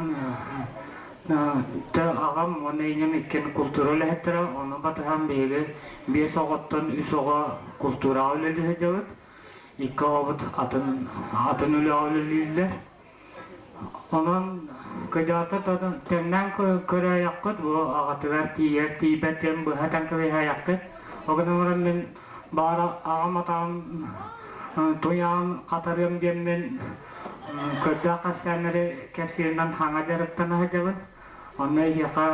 аҕам уонна ийэм иккиэн култуура үлэһиттэрэ, ону батыһан биһиги биэс оҕоттон үс оҕо култуураҕа үлэлии сылдьабыт, икки оҕобут атын атын үлэҕэ үлэлииллэр. Онон кырдьаҕастар тэҥнээн көрөөйөххүт, бу аҕатыгар тиийэр тиийбэт диэн быһа этэн кэбиһээйэххит. Ол гынан баран мин баҕар аҕам атаҕын туйаҕын хатарыам диэммин көрдөөх кэпсээннэри кэпсииринэн хаҥа дьарыктана сылдьабын. Онно эһиэхэ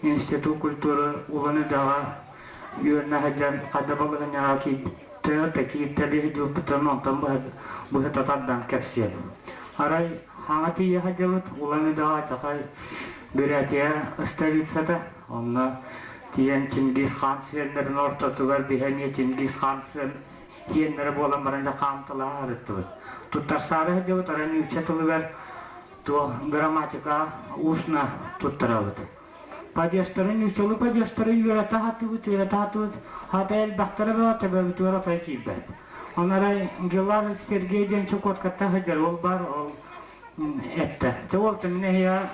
Институт культуры Улан-Удэҕэ үөрэнэ сылдьан хада балаһыанньаҕа кииртэ кииртэлии сылдьыбыппытын онтон быһыта тардан кэпсиэм. Арай хаҥа тиийэ сылдьабыт Улан-Удэҕэ Чахай Бурятия столицата. Онно тиийэн Чингис хаан сиэннэрин ортотугар биһи эмиэ Чингис хаан сиэннэрэ буолан баран дьэ хаамталаһа сырыттыбыт. Туттарсаары сылдьыбыт арай нуучча тылыгар туох грамматика устно туттарабыт. Падежтары нууччалыы падежтары үөрэтэ сатыыбыт, үөрэтэ сатыыбыт, хата элбэхтэрэ бөҕө төбөбүтүгэр отой киирбэт. Онон арай Гелар Сергей диэн Чукоткаттан сылдьар уол баар, ол эттэ. Чэ уол мин эһиэхэ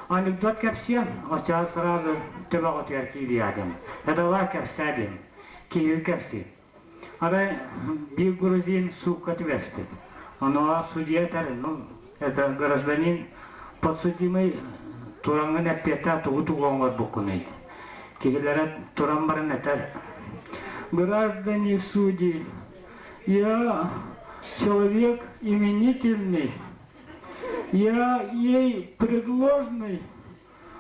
анекдот кэпсиэм, оччоҕо сразу төбөҕүтүгэр киириэҕэ диэн. Давай кэпсээ диэн. Киһи кэпсиир. Арай биир грузин суукка түбэспит. Онуоха судья этэр, ну, это гражданин подсудимый тураҥҥын эппиэттээх тугу-тугу оҥорбуккунуй? Киһилэрэ туран баран этэр, граждане судьи, я человек именительный, я ей предложный,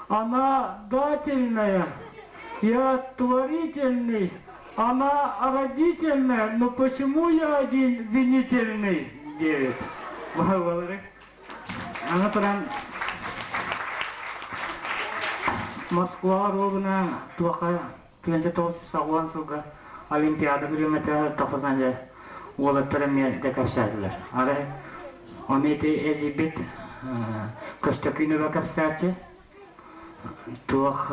Она дательная, я творительный, она родительная, но почему я один винительный? Диэбит. Аны туран Москва ровно туоха 1990 сылга Олимпиада бириэмэтэ тахсан дьэ уолаттар эмиэ дэ кэпсээтилэр. Арай ону ити эдьиийбит Көстөкүүнүбэ кэпсээччи туох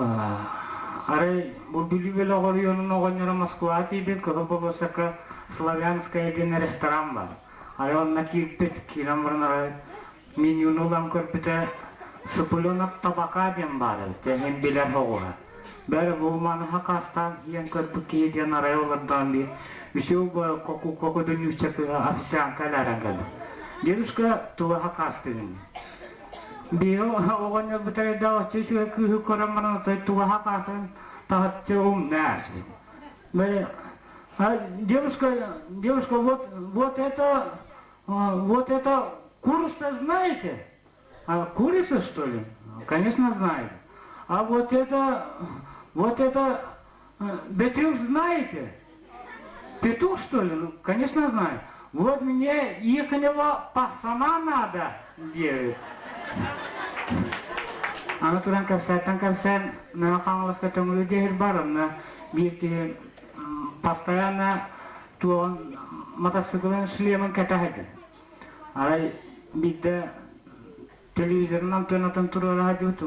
арай бу Бүлүү бөлөх оройуонун оҕонньоро Москваҕа тиийбит Кыһыл болуоссакка Славянская диэн ресторан бар. Арай онно киирбит, киирэн баран арай менюну ылан көрбүтэ Цыпленок табака диэн баар эбит, эһин билэр оҕуһа. Бэрэ бу маныха хастаан иэн көрбүт киһи диэн арай олордоон би үсү коку дүнүүччэ кыһа официантка элээрэн кэллэ. Дедушка туга хакаастыгын? Биһи оҕонньорбут эрдээх оччо үчүгэй кыыһы көрөн баран отой туга хакаастыгын таһыччы умна ааспыт. Бэрэ девушка, девушка, вот, вот это Вот это курица знаете? А, курица, что ли? Конечно, знаю. А вот это, вот это, бетюх знаете? Петух, что ли? Ну, конечно, знаю. Вот мне ихнего пацана надо, диэбит. Аны туран кэпсээттэн кэпсээн Мэҥэ Хаҥаласка Төҥүлү диэһир бар, онно биир киһи постоянно туоҕун матасыыкылын шлемын кэтэһэдин. Арай биирдэ телевизорынан тыанатын туруора сылдьыбыт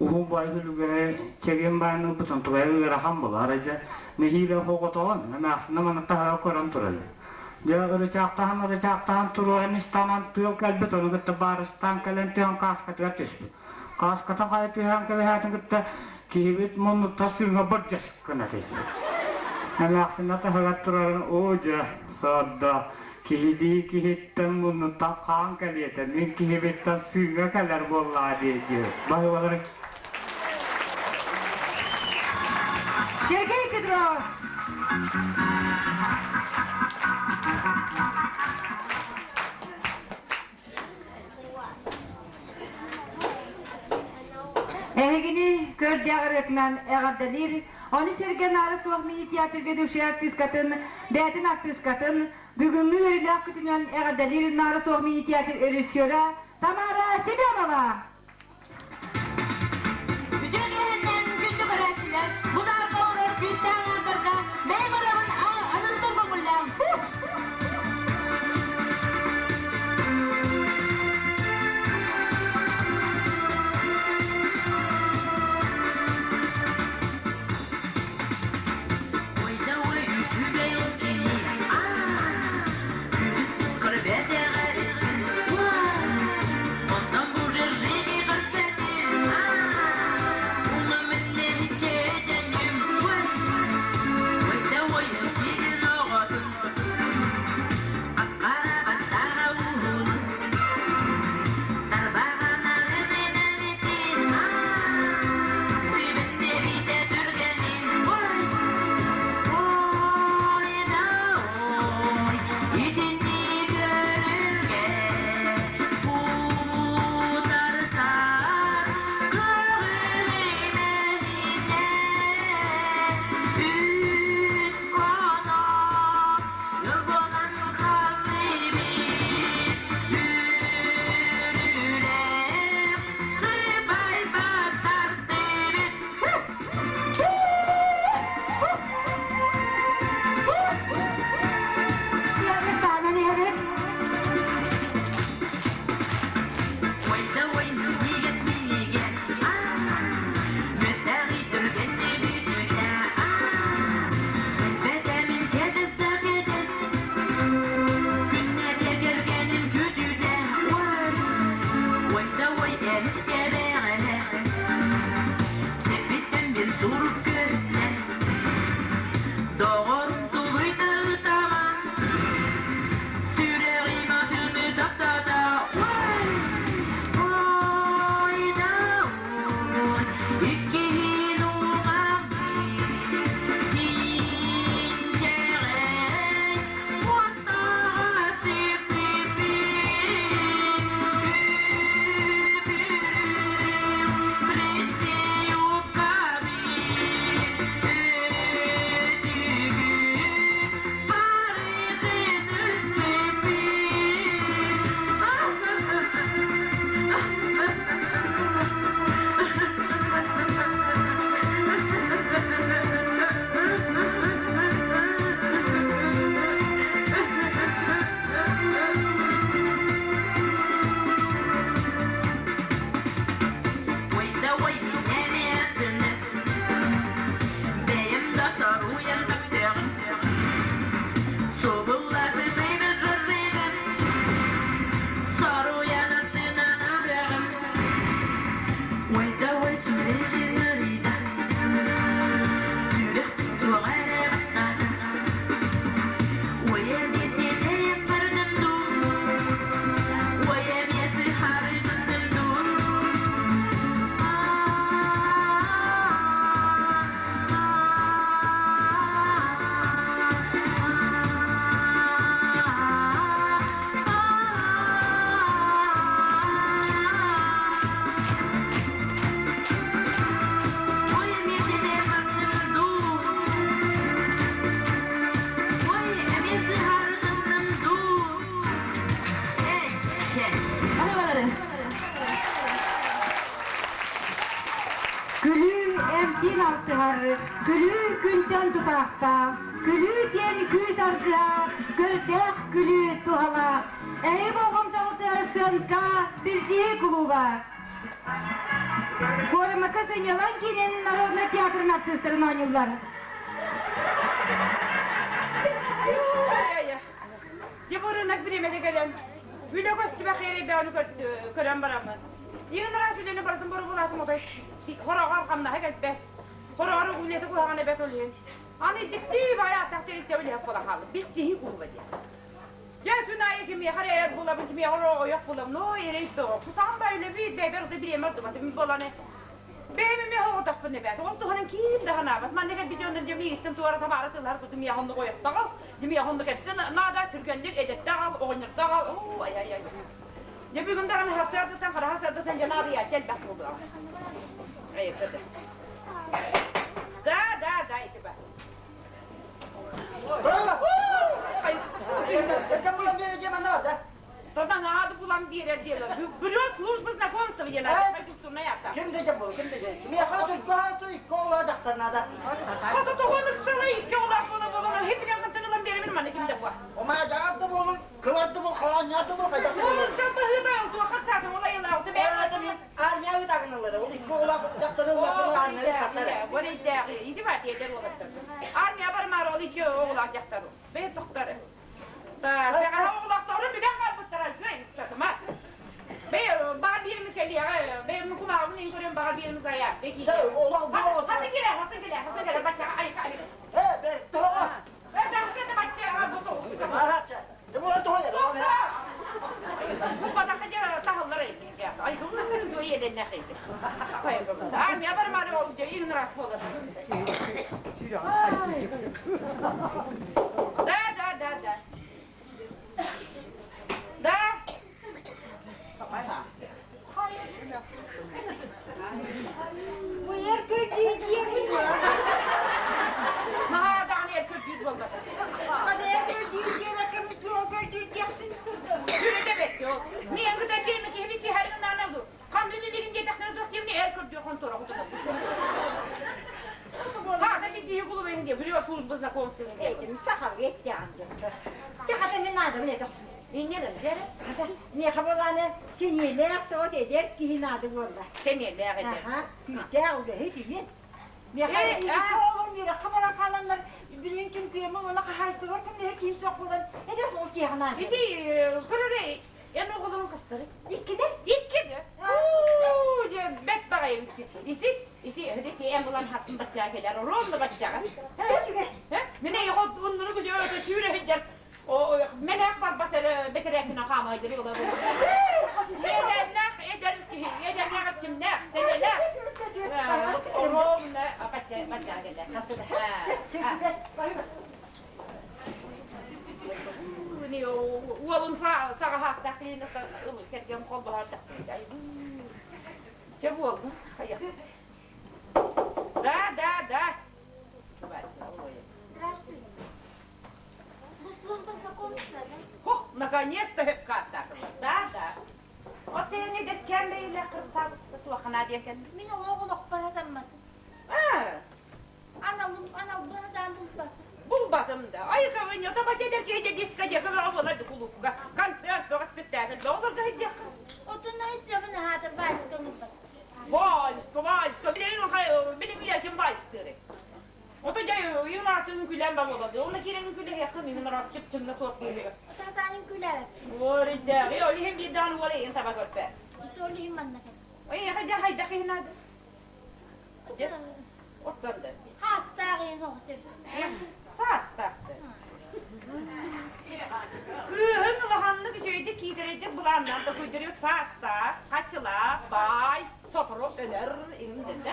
уһун баай күлүгэһи чэгиэн баайын ылбыт онтугайа ыарахан буолар. Арай дьэ нэһиилэ хоҕотоҕун эмээхсинэ маны таһыга көрөн турар. Дьэ ырычаахтаһан ырычаахтаһан туруоран истанан тыал кэлбит ону кытта баарыстаан кэлэн түһэн кааскатыгар түспүт. Кааската хайа түһэн кэбиһээтин кытта киһибит муннуттан сыыҥа бырдьас гына түспүт. Эмээхсинэ таһыгар турарын оо дьэ, сордо, киһилии киһиттэн муннуттан хаан кэлиэтэ, мин киһибиттэн сыыҥа кэлэр буоллаҕа дии диэбит. Баһыыбаларын Сергей Петров! Эһигини көрдөөх ырыатынан эҕэрдэлиир. Ону сэргэ наара суох мини-театр ведущай артыыскатын, бэйэтин артыыскатын бүгүҥҥү үөрүүлээх күтүнэн эҕэрдэлиир наара суох мини-театр режиссера Тамара Семенова. Үтүө киэһэннэн күндү көрөөччүлэр, бу саарга олорор күүстээх аҥаардарга бэйэм ырыабын аныырбын көҥүллээҥ. Иһэбит таанан иһэбит. Күлүү эмтиин алтыһар, күлүү күнтэн тутаахтаах, күлүү диэн күүс аргыһа, көрдөөх күлүү туһалаах. Эһи болҕомтоҕутугар сыанка билсиһии кулууба. Куорамака сынньалаҥ киинин народнай театрын артыыстарын оонньууллар. Дьэ бу рынок бириэмэтэ кэлэн, үлэ көстүбэх эрэйдэҕин көрөн бараммын. Иһин араас үлэни барытын боробулаатым отой хороҕор хамнаһа кэлбэт. Хороҕор үлэтэ куһаҕан эбэт ол иһин. Аны дьиктии баайа аттах тэрилтэ үлэһит буола хаалла. Билсиһии кулуба диэн. Дьэ күн аайы кимиэхэ эрэ эт булабын, кимиэхэ эрэ ойох булабын. Оо, эрэй бөҕө. Кусаҕым баа үлэбит, бэйбэр да бириэмэ ордубатым буоланы. Бэйэм эмиэ оҕотохпун эбээт. Ол туһунан киим да санаабат. Манна кэлбит дьоннор дьэ миигиттэн туора табаары тыллар курдук миэхэ оннук ойохтоҕол. Дьэ миэхэ оннук эрдэ наада түргэнник эдэрдэ аҕал, оҕонньордо аҕал. Оо, ай-ай-ай. Дьэ бүгүн даҕаны сарсыардаттан хараха сарсыардаттан дьэ наадыйааччы элбэх буолуоҕа. Айыппыт. Да, да, да, ити бар. Тодан булан биэрэр диэлэр. Бюро службы знакомства диэн культурнай ата. Ким дegen bu? Ким дegen? Миэхэ түргө икки оҕолоох дьахтар наада. Хото тоҕон ыксалай икки оҕолоох буола буола хиппинэн кантан биэрэмин маны ким да буа. Ома дьаҕар да буолун, кылар да буол, халаанньаар да буол, хайдах да буолун. Уустан баһыыба туохха саатын ол айылаалты бэйэ. Армия ыытагынылары, ол икки оҕолоох дьахтары улахан армия ыытаттар. Борейдээҕи, ити баар диэдэр уолаттар. Армия барымаары ол икки оҕолоох дьахтар. Бэйэ тохтары. Саҕаһа оҕолоохтору билэн хаалбыттара үчүгэй ыксатыма. Бэйэ баҕар биэрими кэлиэҕэ, бэйэ мукумаабын ин көрөн баҕар биэрими зая. Бэки. Хаты кэлэ, хаты кэлэ, хаты кэлэ, баччаҕа айка айка. Э, бэ, тоҕо? Э, дахсы да баччаҕа бу тоҕуска. Арача. Де була тоҕо я. Бу бадаха дьэ таһыллар эйбигэ. Ай, дуйеденнэхийди. Армия бармары ол дьэ иһин раз буолар. Да, да, да, да. Да. Бу эр көрдүүр диэбит. Наһаа даҕаны эр көрдүүр буолбата. Хата эр көрдүүр диэбэккэ туох көрдүүр диэхсин. Сүрүтэ бэккэ ол. Миэн кытар диэми киһи сиһэрин наана бу. Ханны үлэлигин диэтэхтэрэ туох диэмни эр көрдүү хонтуора кутунар. Хаата киһи кулубайын диэ, бюро службы знакомства. Этим сахалыы эттэҕин дьэ. Чэ хата мин наадабын этэ охсун. Инньэ дьэрэ. Хата миэхэ буолааны сэниэлээх соҕот эдэр киһи наада буолла. Сэниэлээх эдэр. Аха, күүстээх үлэһит иһин. Миэхэ икки оҕолорум үөрэххэ баран хааланнар билигин чүҥкүйэммин уонна хаһаайыстыбар көмөлөһөр киһим суох буолан эдэр соҕус киһиэхэ наада. Ити көрөрө эн оҕолорун хастары? Иккини. Иккини? Уу, дьэ бэт баҕайы Иси, иси, өһүдэ эн булан хаттын баччаҕа кэлэр, ровно баччаҕа. Мин эйиҕэ оннуну күлүө сүүрэ сылдьар мэнээх барбат эрэ бэтэрээтинэ хаамайдыры ыла Эдэрнээх эдэр киһи, эдэрнээх эпчимнээх, сэнэлээх. Ровно бачча баччаҕа кэлэр. Уолун саҕа хаастаах киһини кэргэн холбоһор Чэ буолбут, хайа. Да, да, да. Здравствуйте. Бу служба знакомства, да? Хох, наконец-то хөпкааттаатылар. Да, да. От эни дэккэллэйлэ кырсаабысса туохана диэкен. Мин олоҕ олохпор хатамматым. А, Аналым, аналбын хатаан булбатым. булбатым да. Ай, кавыньо, таба седер киһи дискотека бөҕө буолар кулуупка. Концерт бөҕө спектакль бөҕө олорго сылдьыахха. Отун айдьабын аһаатар вальска ылбат. Вальска, вальска. Билигин билим ийэтин вальстыыры. Ото дьэ ыйылаатын күлэн ба буолады. Оны киирэн күлэһиэххин иһин ыраас чып-чымна суох быыһыгар. Отатаанын күлээбэт. Уоридээҕи, ол иһин биирдээн уол эйин таба көрбө. Ол иһин манна кэл. Ой, дьэ хайдах иһин аады? Дьэ, оттон да. Хаастаах иһин соҕус Саастаахты. Кыыһын улаханнык үчүгэйдик киитэрэйдик былааннаан да күйдөрү саастаах, хачылаах, баай, сотору өлөр иҥин дэннэ.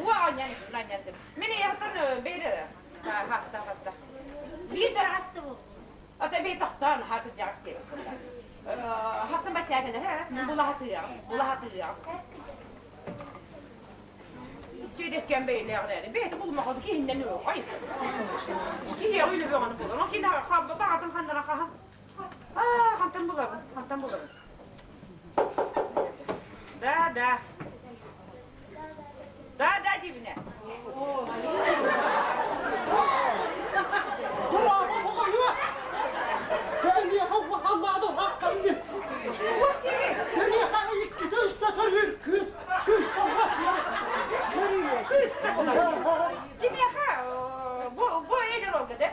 Уа оньян наньятым. Мин эйэхтэн бэйре хаста хаста. Биир да Хаста бул. Ата бей тохтоон хаты дьаҕас диэбит Хасан баччаакына булаһатыаҕым, булаһатыаҕым. Үчүгэйдэккэн бэйэлээҕинээри бэйэтэ булумаҕа киһиннэн ой. Киһи үлэ бөҕөнү булар. Ол кини баҕатын ханнара хаһан. Аа, хантан булабын, хантан булабын. Да, да. Да, да дибинэ. Кимиэхэ бу бу эдэр олга да?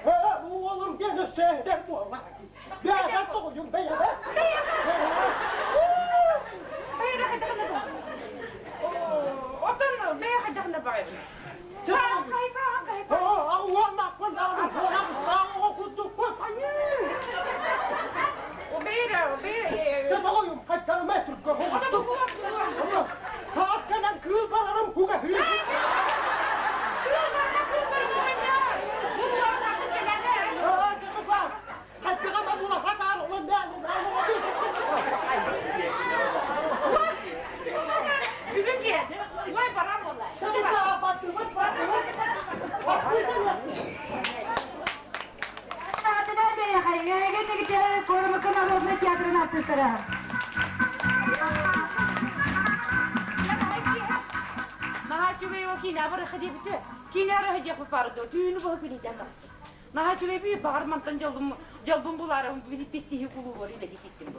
мигитер Кормака народный театрын артыстара. Наһаа үчүгэй ол киинэ барыха диэбитэ. Киинэ арыһа диэх бары түүнү быһа күнүтэн таҕыстым. Наһаа үчүгэй би баҕар мантан дьолбун дьолбун булаарым писсиһи кулуубар үлэли ситтим бу.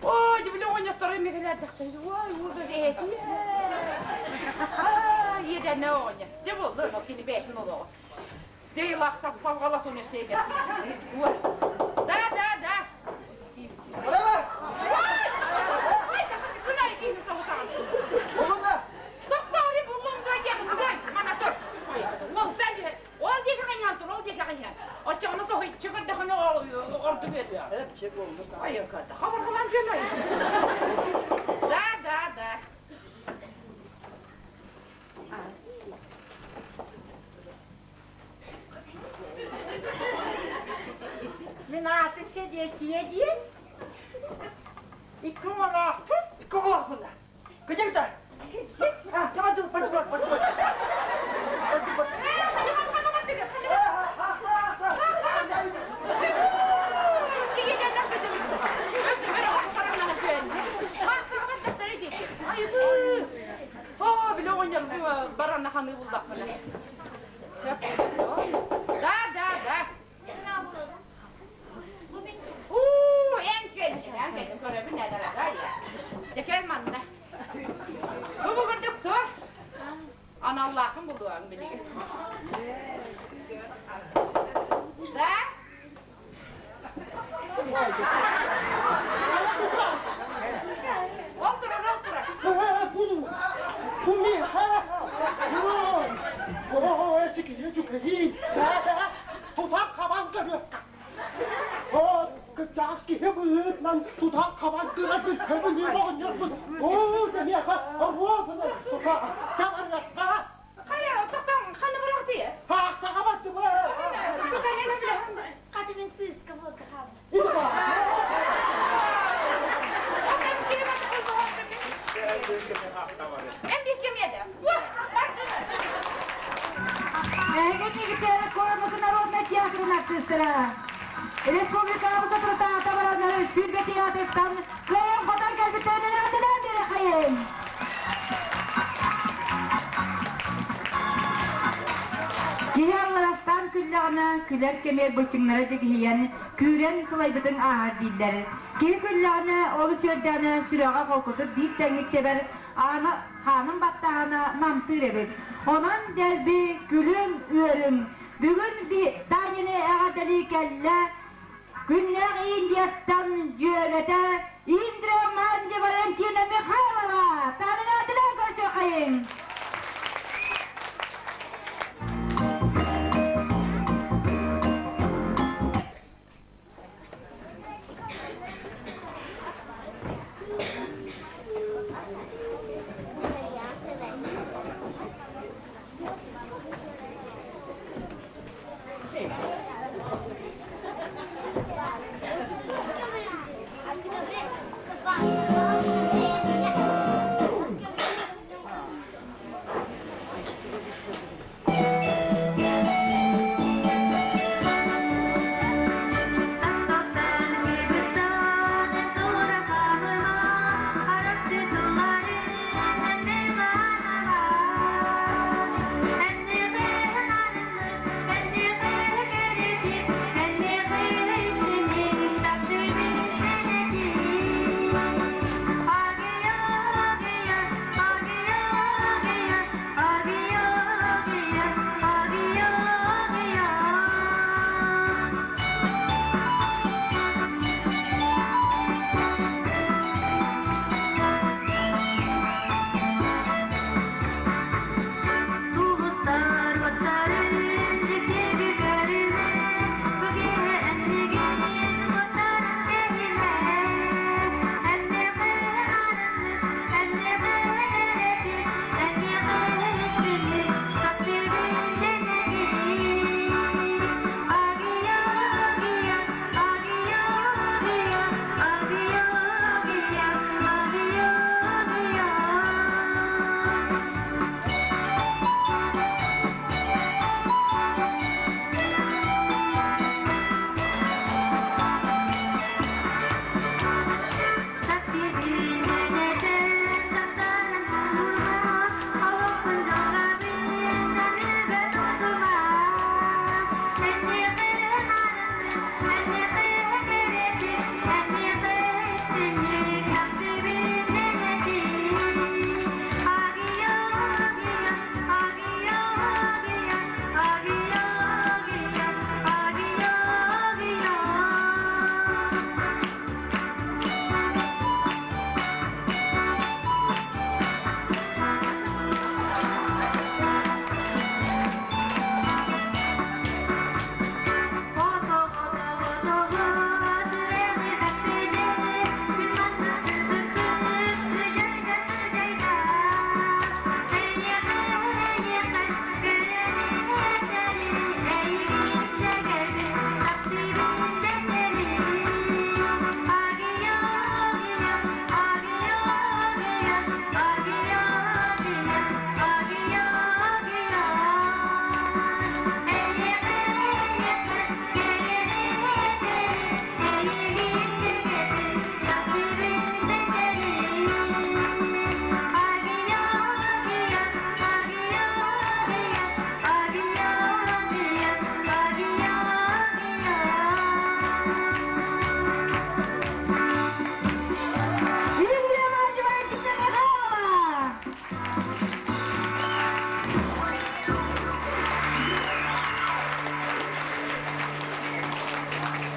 Оо, дибили оҕонньоттору эмиэлэрдэхтэр. Ой, уурда эти. Аа, иэдэнэ оҕонньор. Дьэ буолла, ол кини бэйэтин олоҕо. Дейлах салҕалас университет. Да, да, да. Браво! Да, да, да. Мин аатым Сэдиэччийэ диэн. Икки оҕолоохпун. Икки оҕолоохпун да. Кытык да. А, пойду, пойду, пойду. Пойду, пойду. Оо, били оҕонньор баранна ханыы буллахпына. Да, да, да. Уу, эн кэлин, эн кэлин көрөбүн ээ, дорогая. Дьэ кэл манна. Бу бугурдук тур. Аналлаахын булуоҥ билигин. Да? Ол турар, ол турар. Буду. Бу миэхэ. Оо, эчикийэ дьүкэйи. Тутан хабан көрүөххэ. Оо, кырдьаҕас киһи быһыытынан тутан хабан көрөрбүн көбүлүүр оҕонньорбун. Оо, миэхэ оруобуна тута чабырыахха. Хайа, тоқтаң, ханна бырахты? Хаахсаҕа бардым. Хата мин сыыска буолка хаалла. Эһиги мигитер Кормака народнай театрын артыыстара. Республикабыт соторутааҕыта бараннар сүүрбэ театртан кыайан-хотон кэлбиттэринэн эҕэрдэлээн биэриэххэйиҥ! Киһи алларастаан күллэҕинэ, күлэр кэмиэр быччыҥнара дьигиһийэн, күүрэн сылайбытыҥ ааһар дииллэр. Киһи күллэҕинэ, олус үөрдэҕинэ, сүрэҕэ холкутук биир тэҥник тэбэр, аана хаанын баттааһына намтыыр эбит. Онон дэлби күлүҥ, үөрүҥ. Бүгүн Танины эҕэрдэлии кэллэ Күннээх Индияттан дьүөгэтэ Индра Манди Валентина Михайлова Танина көрсүөххэйиҥ!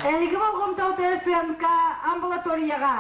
Эһиги болҕомтоҕутугар сыанка амбулаторияҕа.